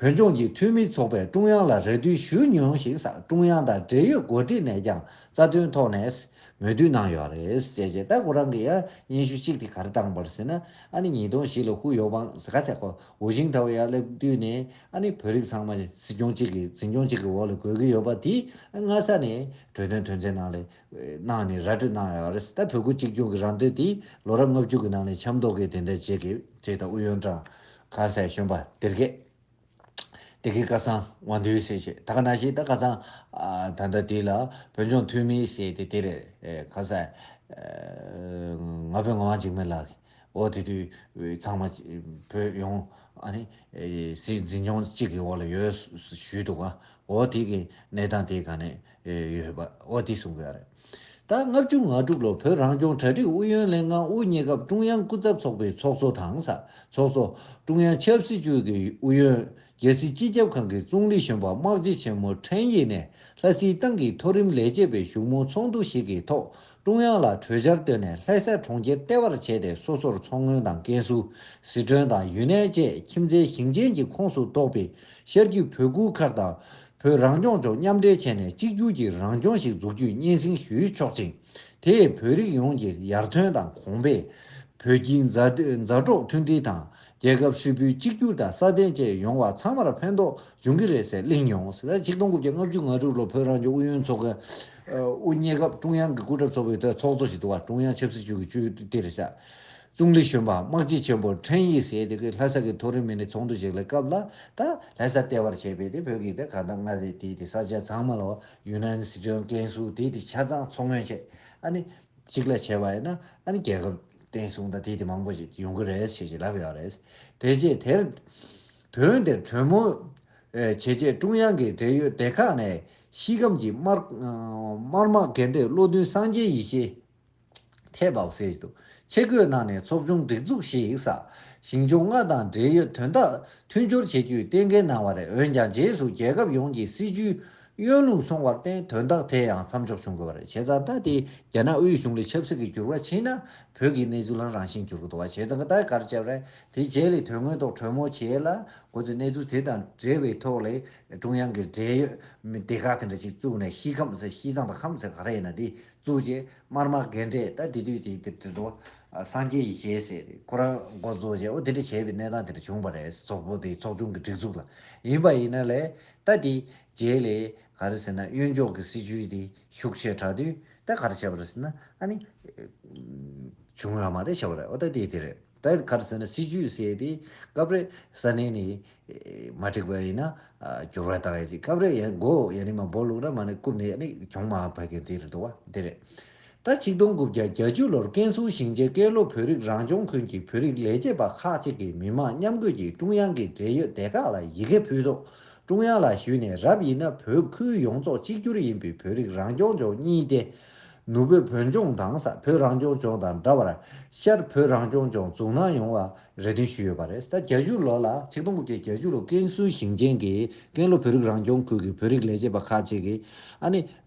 བོད་ལྗོངས་ཀྱི་འཐུས་མི་ཚོགས་པས་ཀྲུང་དབྱང་ལ་རེ་འདུན་ཞུས་མྱོང་ཞིང་། ཀྲུང་དབྱང་དང་འབྲེལ་ཡོད་འགོ་ཁྲིད་ནས་ཀྱང་རྩ་དོན་ཐོག་ནས་མོས་མཐུན་གནང་ཡོད་རེད་ཟེར་བྱས། ད་ཁོ་རང་གིས་ཡང་སྙན་ཞུ་གཅིག་དེ་ག་རེ་བཏང་པ་རེད་ཟེར་ན། ཨ་ནི་ཉིས་སྟོང་བཞི་ལོ་ཧུ་ཡོ་བང་ཟེར་ག་ཚད་ཁོ་ཝུ་ཆིང་ཐའོ་ཡར་སླེབས་དུས་ནས་ཨ་ནི་བོད་རིགས་ཚང་མ་སྲིད་སྐྱོང་གཅིག་གི་འཛིན་སྐྱོང་གཅིག་གི་འོག་ལ་དགོས་ཀྱི་ཡོད་པ་དེ་སྔ་ས་ནས་གྲོས་མཐུན་དོན་ཚན་ནང་ལ་གནང་ནས་ར་སྤྲོད་གནང་ཡོད་རེད། ད་བོད་ཁུལ་གཅིག་གྱུར་གྱི་རང་དོན་དེ་ལོ་རབས་ལྔ་བཅུ་གི་ནང་ནས་ཆབ་མདོ་གི་དེ་འདྲ་བྱེད་ཀྱི་བྱེད་དང་ཨུ་ཡོན་ཀྲང་ག་ས་གཞོན་པ་སྡེ་དགེ་སྡེ་དགེ་སྐལ་བཟང་དབང་འདུས་ཟེར་བྱས། ད་ག་ནང་བཞིན་ད་ཁ་སང་ཨ་ད་ལྟ་དེ་ལ་བོད་ལྗོངས་འཐུས་མི་ཟེར་དེ་དེ་རེད། ཨེ་ག་ས་ཨེ་ང་ཕོད་ངག་དབང་འཇིགས་མེད་ལགས་ཀྱིས། འོ་དེ་དུས་ཚང་མ་བོད་ཡོངས་ཨ་ནི་ཨེ་སྲིད་འཛིན་སྐྱོང་གཅིག་གི་འོག་ལ་ཡོད་ཞུས་འདུག་ག། འོ་དེ་གི་གནས་སྟངས་དེ་ག་ནས་ཨེ་ཡོད་པ་འོ་དེ་གསུང་གི་ཡོད་རེད། ད་ལྔ་བཅུ་ང་དྲུག་ལོར་བོད་རང་སྐྱོང་གྲ་སྒྲིག་ཨུ་ཡོན་ལྷན་ཁང་དབུ་བརྙེས་སྐབས་ཀྲུང་དབྱང་སྐུ་ཚབ་ཚོགས་པའི་ཚོགས་གཙོ་དང་ས་ཚོགས་གཙོ། ཀྲུང་དབྱང་ཆབ་སྲིད་ཅུས་ཀྱི་ཨུ་ཡོན། རྒྱལ་སྲིད་སྤྱི་ཁྱབ་ཁང་གི་ཙུང་ལི་གཞོན་པ་དམག་སྤྱི་ཆེན་མོ་ཁྲེན་ཡི་ནས་ལྷ་སྲིད་ཏང་གི་མཐོ་རིམ་ལས་བྱེད་པའི་བཞུགས་མོལ་ཚོགས་འདུ་ཞིག་གི་ཐོག་ཀྲུང་དབྱང་ལ་གྲོས་འཆར་བཏོན་ནས་ལྷ་ས་གྲོང་ཁྱེར་ལྟེ་བར་བྱས་ཏེ་སོ་སོར་མཚོ་སྔོན་དང་ཀན་སུའུ། ཟི་ཁྲོན་དང་ཡུན་ནན་བཅས་ཁྱིམ་མཚེས་ཞིང་ཆེན་གྱི་ཁོངས་སུ་གཏོགས་པའི་ཤར་རྒྱུད་བོད་ཁུལ་ཁག་དང་བོད་རང་སྐྱོང་ལྗོངས་མཉམ་འབྲེལ་བྱས་ནས་གཅིག་གྱུར་གྱི་རང་སྐྱོང་ཞིག་འཛུགས་རྒྱུའི་སྙན་སེང་ཞུས་ཆོག་ཅིང་། དེས་བོད་རིགས་ཡོངས་ཀྱི་ཡར་ཐོན་དང་གོང་འཕེལ། བོད་ཀྱི་མཛའ་མཛའ་གྲོགས་མཐུན་སྒྲིལ་དང་རྒྱལ་ཁབ་ཧྲིལ་པོའི་གཅིག་གྱུར་དང་སྲ་བརྟན་བཅས་ཡོང་བ་ཚང་མར་ཕན་ཐོགས་འབྱུང་གི་རེད་ཟེར་གླེང་མྱོང་ཟེར། ད་ཆིག་སྟོང་དགུ་བརྒྱ་ལྔ་བཅུ་ང་དྲུག་ལོར་བོད་རང་སྐྱོང་ཨུ་ཡོན་ཚོགས་ཀྱི་དབུ་བརྙེས་སྐབས་ཀྲུང་དབྱང་གི་སྐུ་ཚབ་ཚོགས་པའི་ཚོགས་གཙོ་ཞིག་འདུག་བ། ཀྲུང་དབྱང་ཆབ་སྲིད་ཅུས་ཀྱི་ཅུས་དེ་རེད་ཤག་ཙུང་ལི་གཞོན་པ་དམག་སྤྱི་ཆེན་པོ་ཁྲེན་ཡི་ཟེར་དེ་གི་ལྷ་ས་གི་མཐོ་རིམ་མི་སྣའི་ཚོགས་འདུ་ཞིག་ལ་སྐབས་ལ་ད་ལྷ་ས་ལྟེ་བར་བྱས་པའི་དེ་བོད་ཀྱི་དེ་ག་ད་མངའ་སྡེ་དེའི་དེ་ས་ཆ་ཚང་མ་ལ་ཡུན་ནན་སི་ཁྲོན་ཀན་སུའུ་དེའི་དེ་ཆ་ཚང་མཚོ་སྔོན་བྱས། ཨ་ནི་གཅིག་ལ་བྱས་པ་ཡིན་ན་ཨ་ནི་རྒྱལ་ཁབ་བརྟན་སྲུང་དང་དེའི་དེ་མང་པོ་ཞིག་ཡོང་གི་རེད་ཞེས་ཞིག་ལབ་ཡོད་རེད། དེ་རྗེས་དེར་དོན་དེར་གྲོས་མོལ་བྱས་རྗེས་ཀྲུང་དབྱང་གི་འབྲེལ་ཡོད་སྡེ་ཁག་ནས་ཤིས་ཁམས་ཀྱི་དམར་དམར་དམག་རྒན་གྲས་བློ་མཐུན་སངས་རྒྱས་ཡེ་ཤེས། ཐེ་བའོ་ཟེར་གྱི་འདུག། ཆེད་བསྐོས་གནང་ནས་ཚོགས་ཆུང་སྒྲིག་འཛུགས་ཤིག་ས། ཞིང་ལྗོངས་ལྔ་དང་འབྲེལ་ཡོད་དོན་དག་མཐུན་སྦྱོར་བྱེད་རྒྱུའི་གཏན་འཁེལ་གནང་བ་རེད། འོན་ཀྱང་རྗེས་སུ་རྒྱལ་ཁབ་ཡོངས་ཀྱི་སྲིད་ཇུས་གཡོ་ལྷུང་སོང་བར་བརྟེན་དོན་དག་དེ་ཡང་མཚམས་འཇོག་བྱུང་དགོས་པ་རེད། བྱས་ཙང་ད་དེ་རྒྱ་ནག་དབུས་གཞུང་ལ་ཆབ་སྲིད་ཀྱི་འགྱུར་བ་ཕྱིན་ན་བོད་ཀྱི་གནས་ཚུལ་ལའང་རང་བཞིན་འགྱུར་གྱི་འདུག་བ། བྱས་ཙང་ད་ག་རེ་བྱས་པ་རེད། དེ་རྗེས་ལ་དོན་དངོས་ཐོག་གྲོས་མོལ་བྱས་ལ་ཁོ་ཚོས་གནས་ཚུལ་དེ་དང་འབྲེལ་བའི་ཐོག་ལ་ཀྲུང་དབྱང་གི་འབྲེལ་ཡོད་སྡེ་ཁག་དེ་འདྲ་ཅིག་བཙུགས་ནས་ཤིས་ཁམས་ཟེར་ཤིས་ཙང་དང་ཁམས་ཟེར་ག་རེ་ཡིན་ན་དེ། བཙུགས་རྗེས་དམར་དམག་རྒན་གྲས་ད་དེ་དུས་དེ་དེ་དེ་འགྲོ་ སངས་རྒྱས་ཀྱི་ཞལ་ཟེར་ཏེ་ཁོ་རང་འགོ་རྫོགས་བྱས་འོ་དེ་འདྲ་བྱས་པའི་གནས་སྟངས་དེ་འདྲ་བྱུང་བ་རེད། ཚོགས་པ་དེ་ཚོགས་ཆུང་གི་སྒྲིག་འཛུགས་ལ་ཡིན་པ་ཡིན་ན་ལས་ད་དེ་རྗེས་ལས་ག་རེ་ཟེར་ན་གཡོན་ཕྱོགས་ཀྱི་སྲིད་ཇུས་དེ་ཤུགས་ཆེ་དྲགས་དུས་ད་ག་རེ་བྱས་པ་རེད་ཟེར་ན་ཨ་ནི་བྱུང་ཡོད་མ་རེད་བྱས་པ་རེད། འོ་ད་དེ་དེ་རེད། ད་ག་རེ་ཟེར་ན་སྲིད་ཇུས་ཟེར་དེ་སྐབས་རེ་ས་གནས་ནས་མ་འགྲིག་པ་ཡིན་ན་འགྱུར་བ་བཏང་ཡ་ཅིག་སྐབས་རེ་ཡང་མགོ་ཡང་ནི་མ་འབོ་ལུག་ན་མ་ནི་རྐུབ་ནས་ཡང་ནི་གྱོང་མ་ཕ་གི་དེ་རེད་འདུག་བ་དེ་རེད། ད་ཆིག་སྟོང་དགུ་བརྒྱ་བརྒྱད་ཅུ་ལོར་ཀན་སུའུ་ཞིང་ཆེན་ཀན་ལྷོ་བོད་རིགས་རང་སྐྱོང་ཁུལ་གྱི་བོད་རིགས་ལས་བྱེད་པ་ཁག་ཅིག་གིས་མི་མང་མཉམ་འགོད་ཀྱིས་ཀྲུང་དབྱང་གི་འབྲེལ་ཡོད་སྡེ་ཁག་ལ་ཡི་གེ་ཕུལ་ཐོག་ཀྲུང་དབྱང་ལ་ཞུས་ནས་རབ་ཡིན་ན་བོད་ཁུལ་ཡོངས་རྫོགས་གཅིག་གྱུར་ཡིན་པའི་བོད་རིགས་རང་སྐྱོང་ལྗོངས་གཉིས་ཏེ། ནུབ་བོད་བོད་ལྗོངས་དང་ས་བོད་རང་སྐྱོང་ལྗོངས་དང་འདྲ་བར་ཤར་བོད་རང་སྐྱོང་ལྗོངས་འཛུགས་གནང་ཡོང་བ་རེ་འདུན་ཞུས་ཡོད་པ་རེད། ད་བརྒྱད་ཅུ་ལོ་ལ་ཆིག་སྟོང་དགུ་བརྒྱ་བརྒྱད་ཅུ་ལོ་ཀན་སུའུ་ཞིང་ཆེན་གྱི་ཀན་ལྷོ་བོད་རིགས་རང་སྐྱོང་ཁུལ་གྱི་བོད་རིགས་ལས་བྱེད་པ་ཁག་ཅིག་གིས་ཨ་ནི་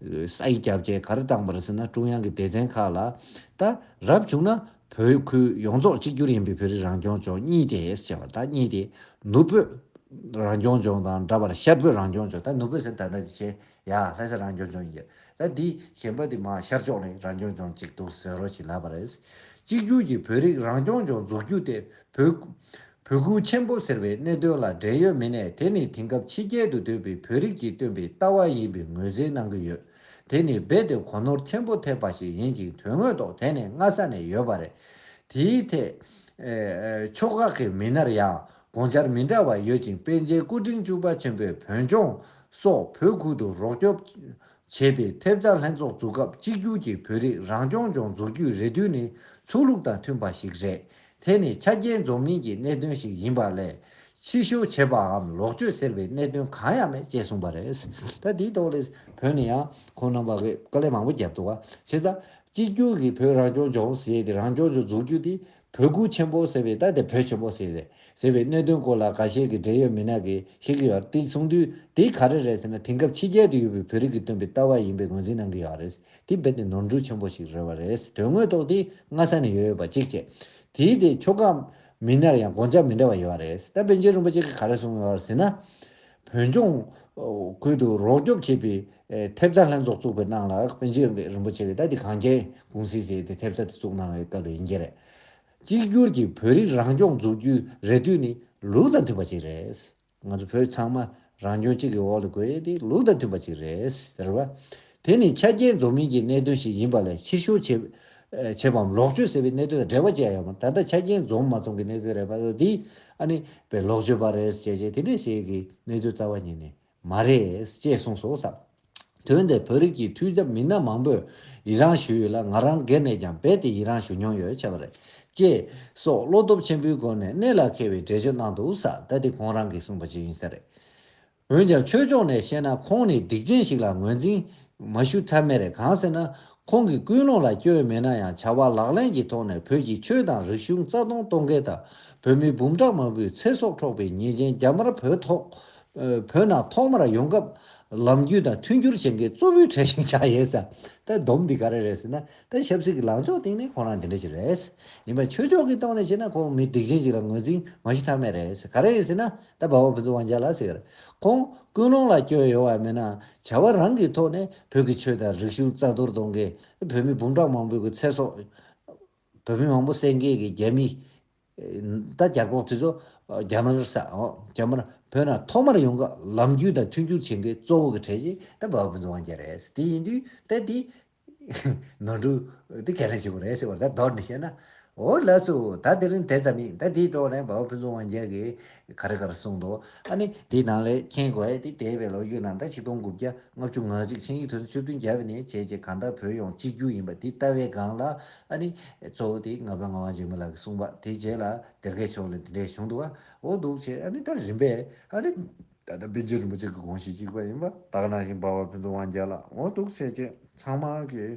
ས་ཡིག་བརྒྱབ་རྗེས་ག་རེ་བཏང་པ་རེད་ཟེར་ན་ཀྲུང་དབྱང་གི་སྡེ་ཚན་ཁག་ལ་ད་རབ་བྱུང་ན་བོད་ཁུལ་ཡོངས་རྫོགས་གཅིག་གྱུར་ཡིན་པའི་བོད་རིགས་རང་སྐྱོང་ལྗོངས་གཉིས་ཏེ་ཟེར་བ་ད་གཉིས་ཏེ་ནུབ་བོད་རང་སྐྱོང་ལྗོངས་དང་འདྲ་བར་ཤར་བོད་རང་སྐྱོང་ལྗོངས་ད་ནུབ་བོད་ཟེར་ད་ལྟ་ཅི་བྱས། ཡ་ལྷ་ས་རང་སྐྱོང་ལྗོངས་ཡིན་གྱི། ད་འདི་གཞན་པ་འདི་མ་ཤར་ཕྱོགས་ནས་རང་སྐྱོང་ལྗོངས་གཅིག་འདུག་ཟེར་རོ་ཅིག་ལབ་པ་རེད། གཅིག་གྱུར་གྱི་བོད་རིགས་རང་སྐྱོང་ལྗོངས་འཛུགས་རྒྱུ་དེ་བོད་བོད་ཁུལ་ཆེན་པོ་ཟེར་བའི་གནད་དོན་ལ་འབྲེལ་ཡོད་མི་སྣས་དེ་ནི་དེང་སྐབས་ཕྱི་རྒྱལ་དུ་སྡོད་པའི་བོད་རིགས་ཀྱིས་བཏོན་པའི་ལྟ་བ་ཡིན་པའི་ངོས་འཛིན་གནང་གི་ཡོད། དེ་ནི་རྦད་དེ་གོ་ནོར་ཆེན་པོ་ཐེབས་པ་ཞིག་ཡིན་ཅིང་དོན་དངོས་ཐོག་དེ་ནི་སྔ་ས་ནས་ཡོད་པ་རེད། དེའི་ཐད་ཨེ་ཨེ་ཕྱོགས་ཁག་གི་མི་སྣར་ཡང་དགོངས་འཆར་མི་འདྲ་བ་ཡོད་ཅིང་པཎ་ཆེན་སྐུ་ཕྲེང་བཅུ་པ་ཆེན་པོས་བོད་ལྗོངས་སོགས་བོད་ཁུལ་དུ་རོགས་སྐྱོབ་བྱེད་པའི་ཐེབས་རྩ་ལྷན་ཚོགས་འཛུགས་སྐབས་གཅིག་གྱུར་གྱི་བོད་རིགས་རང་སྐྱོང་ལྗོངས་འཛུགས་རྒྱུའི་རེ་འདུན་ནི་ཚུགས་ལུགས་དང་མཐུན་པ་ཞིག་རེད། དེ་ནི་ཆ་རྐྱེན་འཛོམས་མིན་གྱི་གནད་དོན་ཞིག་ཡིན་པ་ལས་ཕྱིར་བཤོལ་བྱེད་པའམ་ལོག་སྤྱོད་ཟེར་བའི་གནད་དོན་གང་ཡང་མེད་ཅེས་གསུངས་པ་རེད། ད་འདིའི་ཐོག་ལས་བོད་ནས་ཡང་ཁོང་རྣམ་པ་གིས་དཀའ་ལས་མང་པོ་བརྒྱབ་འདུག་བ། བྱས་ཙང་གཅིག་གྱུར་གྱི་བོད་རང་སྐྱོང་ལྗོངས་ཟེར་ཏེ་རང་སྐྱོང་ལྗོངས་འཛུགས་རྒྱུ་དེ་བོད་ཁུལ་ཆེན་པོ་ཟེར་བའི་ད་དེ་བོད་ཆེན་པོ་ཟེར་རེད། ཟེར་བའི་གནད་དོན་སྐོར་ལ་འགའ་ཤས་ཀྱི་འབྲེལ་ཡོད་མི་སྣ་གིས་བཤད་ཀྱི་ཡོད་རེད། དེ་གསུངས་དུས་དེ་ག་རེ་རེད་ཟེར་ན་དེང་སྐབས་ཕྱི་རྒྱལ་དུ་ཡོད་པའི་བོད་རིགས་ཀྱིས་བཏོན་པའི་ལྟ་བ་ཡིན་པའི་ངོས་འཛིན་གནང་གི་ཡོད་རེད། དེ་རྦད་དེ་ནོར་འཁྲུལ་ཆེན་པོ་ཞིག་རེད་བ་རེད། དོན་དངོས་ཐོག་དེ་སྔ་ས་ནས་ཡོད་ཡོད་པ་གཅིག་བྱས། དེའི་དེ་ཕྱོགས་ཁག་མི་སྣར་ཡང་དགོངས་འཆར་མི་འདྲ་བ་ཡོད་རེད། ད་པཎ་ཆེན་རིན་པོ་ཆེ་གིས་ག་རེ་གསུངས་ཡོད་རེད་ཟེར་ན། བོད་ལྗོངས་ཁུལ་དུ་རོགས་སྐྱོབ་བྱེད་པའི་ཐེབས་རྩ་ལྷན་ཚོགས་བཙུགས་པའི་ནང་ལ་པཎ་ཆེན་རིན་པོ་ཆེ་གིས་ད་དེ་གངས་ཅན་ཀུང་སི་ཟེར་དེ་ཐེབས་རྩ་དེ་བཙུགས་གནང་བའི་སྐབས་ཡིན་གྱི་རེད། གཅིག་གྱུར་གྱི་བོད་རིགས་རང་སྐྱོང་འཛུགས་རྒྱུའི་རེ་འདུན་ནི་ལུགས་དང་མཐུན་པ་ཅིག་རེད། ང་ཚོ་བོད་ཚང་མ་རང་སྐྱོང་གཅིག་གི་འོག་ལ་དགོས་ཡས་དེ་ལུགས་དང་མཐུན་པ་ཅིག་རེད་ཟེར་བ། དེ་ནི་ཆ་རྐྱེན་འཛོམས་མིན་གྱི་གནད་དོན་ཞིག་ཡིན་པ་ལས་ཕྱིར་བཤོལ་བྱེད་བྱེད་པའམ་ལོག་སྤྱོད་ཟེར་བའི་གནད་དོན་དང་འབྲེལ་བ་བཅས་ཡོད་མ་ད་ལྟ་ཆ་རྐྱེན་འཛོམས་མ་སོང་གི་གནད་དོན་རེད་པ་འདི་ཨ་ནི་བས་ལོག་སྤྱོད་པ་རེད་ཅེས་བྱས་དེ་འདྲས་ཞིག་གི་གནད་དོན་རྩ་བ་ཉིད་ནས་མ་རེད་ཅེས་གསུངས་སོ་ཟེར། དོན་དེ་བོད་རིགས་ཀྱི་འཐུས་ཚབ་མི་སྣ་མང་པོས་ཡི་རངས་ཞུས་ཡོད་ལ་ང་རང་སྒེར་ནས་ཀྱང་རྦད་དེ་ཡི་རངས་ཞུ་མྱོང་ཡོད་ཆེ་བ་རེད། ཅེས་སོགས་བློ་སྟོབས་ཆེན་པོའི་སྒོ་ནས་གནད་ལ་འཁེལ་བའི་འགྲེལ་བརྗོད་གནང་འདུག་ཟེར། ད་དེ་ཁོང་རང་གིས་གསུངས་པ་ཅིག་ཡིན་ས་རེད། འོན་ཀྱང་ཆོས་ཕྱོགས་ནས་བཤད་ན་ཁོང་ནི་སྡིག་ཅན་ཞིག་ལ་ངོས་འཛིན་མ་ཞུ་ཐབས་མེད་རེད། གང་ཟེར་ན། ཁོང་གིས་ཀུན་སློང་ལ་སྐྱོན་མེད་ན་ཡང་བྱ་བ་ལག་ལེན་གྱི་ཐོག་ནས་བོད་ཀྱི་ཆོས་དང་རིག་གཞུང་རྩ་སྟོང་གཏོང་མཁན་དང་བོད་མི་འབུམ་ཕྲག་མང་པོའི་ཚེ་སྲོག་འཕྲོག་པའི་ཉེས་ཅན་རྒྱ་དམར་བོད་ཐོག་བོད་ནང་ཐོག་མར་ཡོང་སྐབས་ལམ་རྒྱུས་དང་མཐུན་འགྱུར་བྱེད་མཁན་གཙོ་བོའི་གྲས་ཤིག་ཆགས་ཡོད་ས། ད་སྡོམ་འདི་ག་རེ་རེད་ཟེར་ན། ད་ཆབ་སྲིད་ཀྱི་ལངས་ཕྱོགས་སྟེང་ནས་ཁོང་རང་འདི་འདྲ་ཞིག་རེད། ཡིན་པ་ཆོས་ཕྱོགས་ཀྱི་ཐོག་ནས་བྱས་ན་ཁོང་མི་སྡིག་ཅན་ཞིག་ལ་ངོས་འཛིན་མ་ཞུ་ཐབས་མེད་རེད། ག་རེ་ཡིན་ཟེར་ན་ད་འབའ་བ་ཕུན་ཚོགས་དབང་རྒྱལ་ལགས་ཟེར། ཁོང་ཀུན་སློང་ལ་སྐྱོན་ཡོད་པ་མིན་ན་བྱ་བ་རང་གི་ཐོག་ནས་བོད་ཀྱི་ཆོས་དང་རིག་གཞུང་རྩ་གཏོར་གཏོང་མཁན་བོད་མི་འབུམ་ཕྲག་མང་པོའི་གི་ཚེ་སྲོག་བོད་མི་མང་པོ་བསད་མཁན་གྱི་རྒྱ་མི་ད་རྒྱ་ཁོག་དེ་ཚོ་རྒྱ་དམར་ས་རྒྱ་དམར་བོད་ནང་ཐོག་མར་ཡོང་སྐབས་ལམ་རྒྱུས་དང་མཐུན་འགྱུར་བྱེད་མཁན་གཙོ་བོ་གི་གྲས་ཅིག་ད་འབའ་བ་ཕུན་ཚོགས་དབང་རྒྱལ་རེད། དེ་ཡིན་དུས་ད་དེ། ནོར་འཁྲུལ་འདི་ཁས་ལེན་བྱེད་དགོས་རེད་ཟེར་བ་ད་མདོར་ནས་བཤད་ན། འོ་ལགས་སོ། ད་དེ་རིང་དེ་ཙམ་ཡིན། ད་དེའི་ཐོག་ནས་འབའ་བ་ཕུན་ཚོགས་དབང་རྒྱལ་གྱིས་ག་རེ་ག་རེ་གསུངས་འདུག་ཨ་ནི་དེའི་ནང་ལས་མཁྱེན་དགོས་ཡ་དེ་འདས་པའི་ལོ་རྒྱུས་ནང་ད་ཆིག་སྟོང་དགུ་བརྒྱ་ལྔ་བཅུ་ང་གཅིག་ཆིངས་ཡིག་དོན་ཚན་བཅུ་བདུན་བརྒྱབ་ནས་བྱས་རྗེས་གང་ལྟར་བོད་ཡོངས་གཅིག་གྱུར་ཡིན་པ་དེ་ལྟ་བའི་སྒང་ལ་ཨ་ནི་གཙོ་བོ་དེ་ལྔ་པ་ངག་དབང་འཇིགས་མེད་ལགས་ཀྱིས་གསུངས་པ་དེ་རྗེས་ལ་སྡེ་དགེ་ཕྱོགས་ལ་དེ་འདྲས་བྱུང་འདུག་ཨ་འོ་འདུག་བྱས་ཨ་ནི་ད་རིམ་པས་ཨ་ནི། ད་ལྟ་པཎ་ཆེན་རིན་པོ་ཆེ་གི་དགོངས་གཞི་གཅིག་པ་ཡིན་པ་ད་ག་ནང་བཞིན་འབའ་བ་ཕུན་ཚོགས་དབང་རྒྱལ་ལགས་འོ་འདུག་བྱས་རྗེས་ཚང་མ་གི་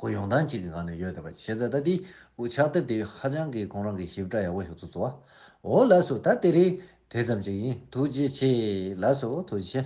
གོ་ཡོང་སྟངས་གཅིག་གི་སྒང་ནས་ཡོད་བསྡད་པ་བྱས་ཙང་ད་འདི་འུ་ཕྱག་དེབ་དེ་ཧ་ཅང་གི་ཁོང་རང་གི་ཞིབ་ཕྲ་ཡག་པོ་ཞིག་ཏུ་བཟོ་བ། འོ་ལགས་སོ། ད་དེ་རིང་དེ་ཙམ་གཅིག་ཡིན། ཐུགས་རྗེ་ཆེ། ལགས་སོ། ཐུགས་རྗེ་ཆེ།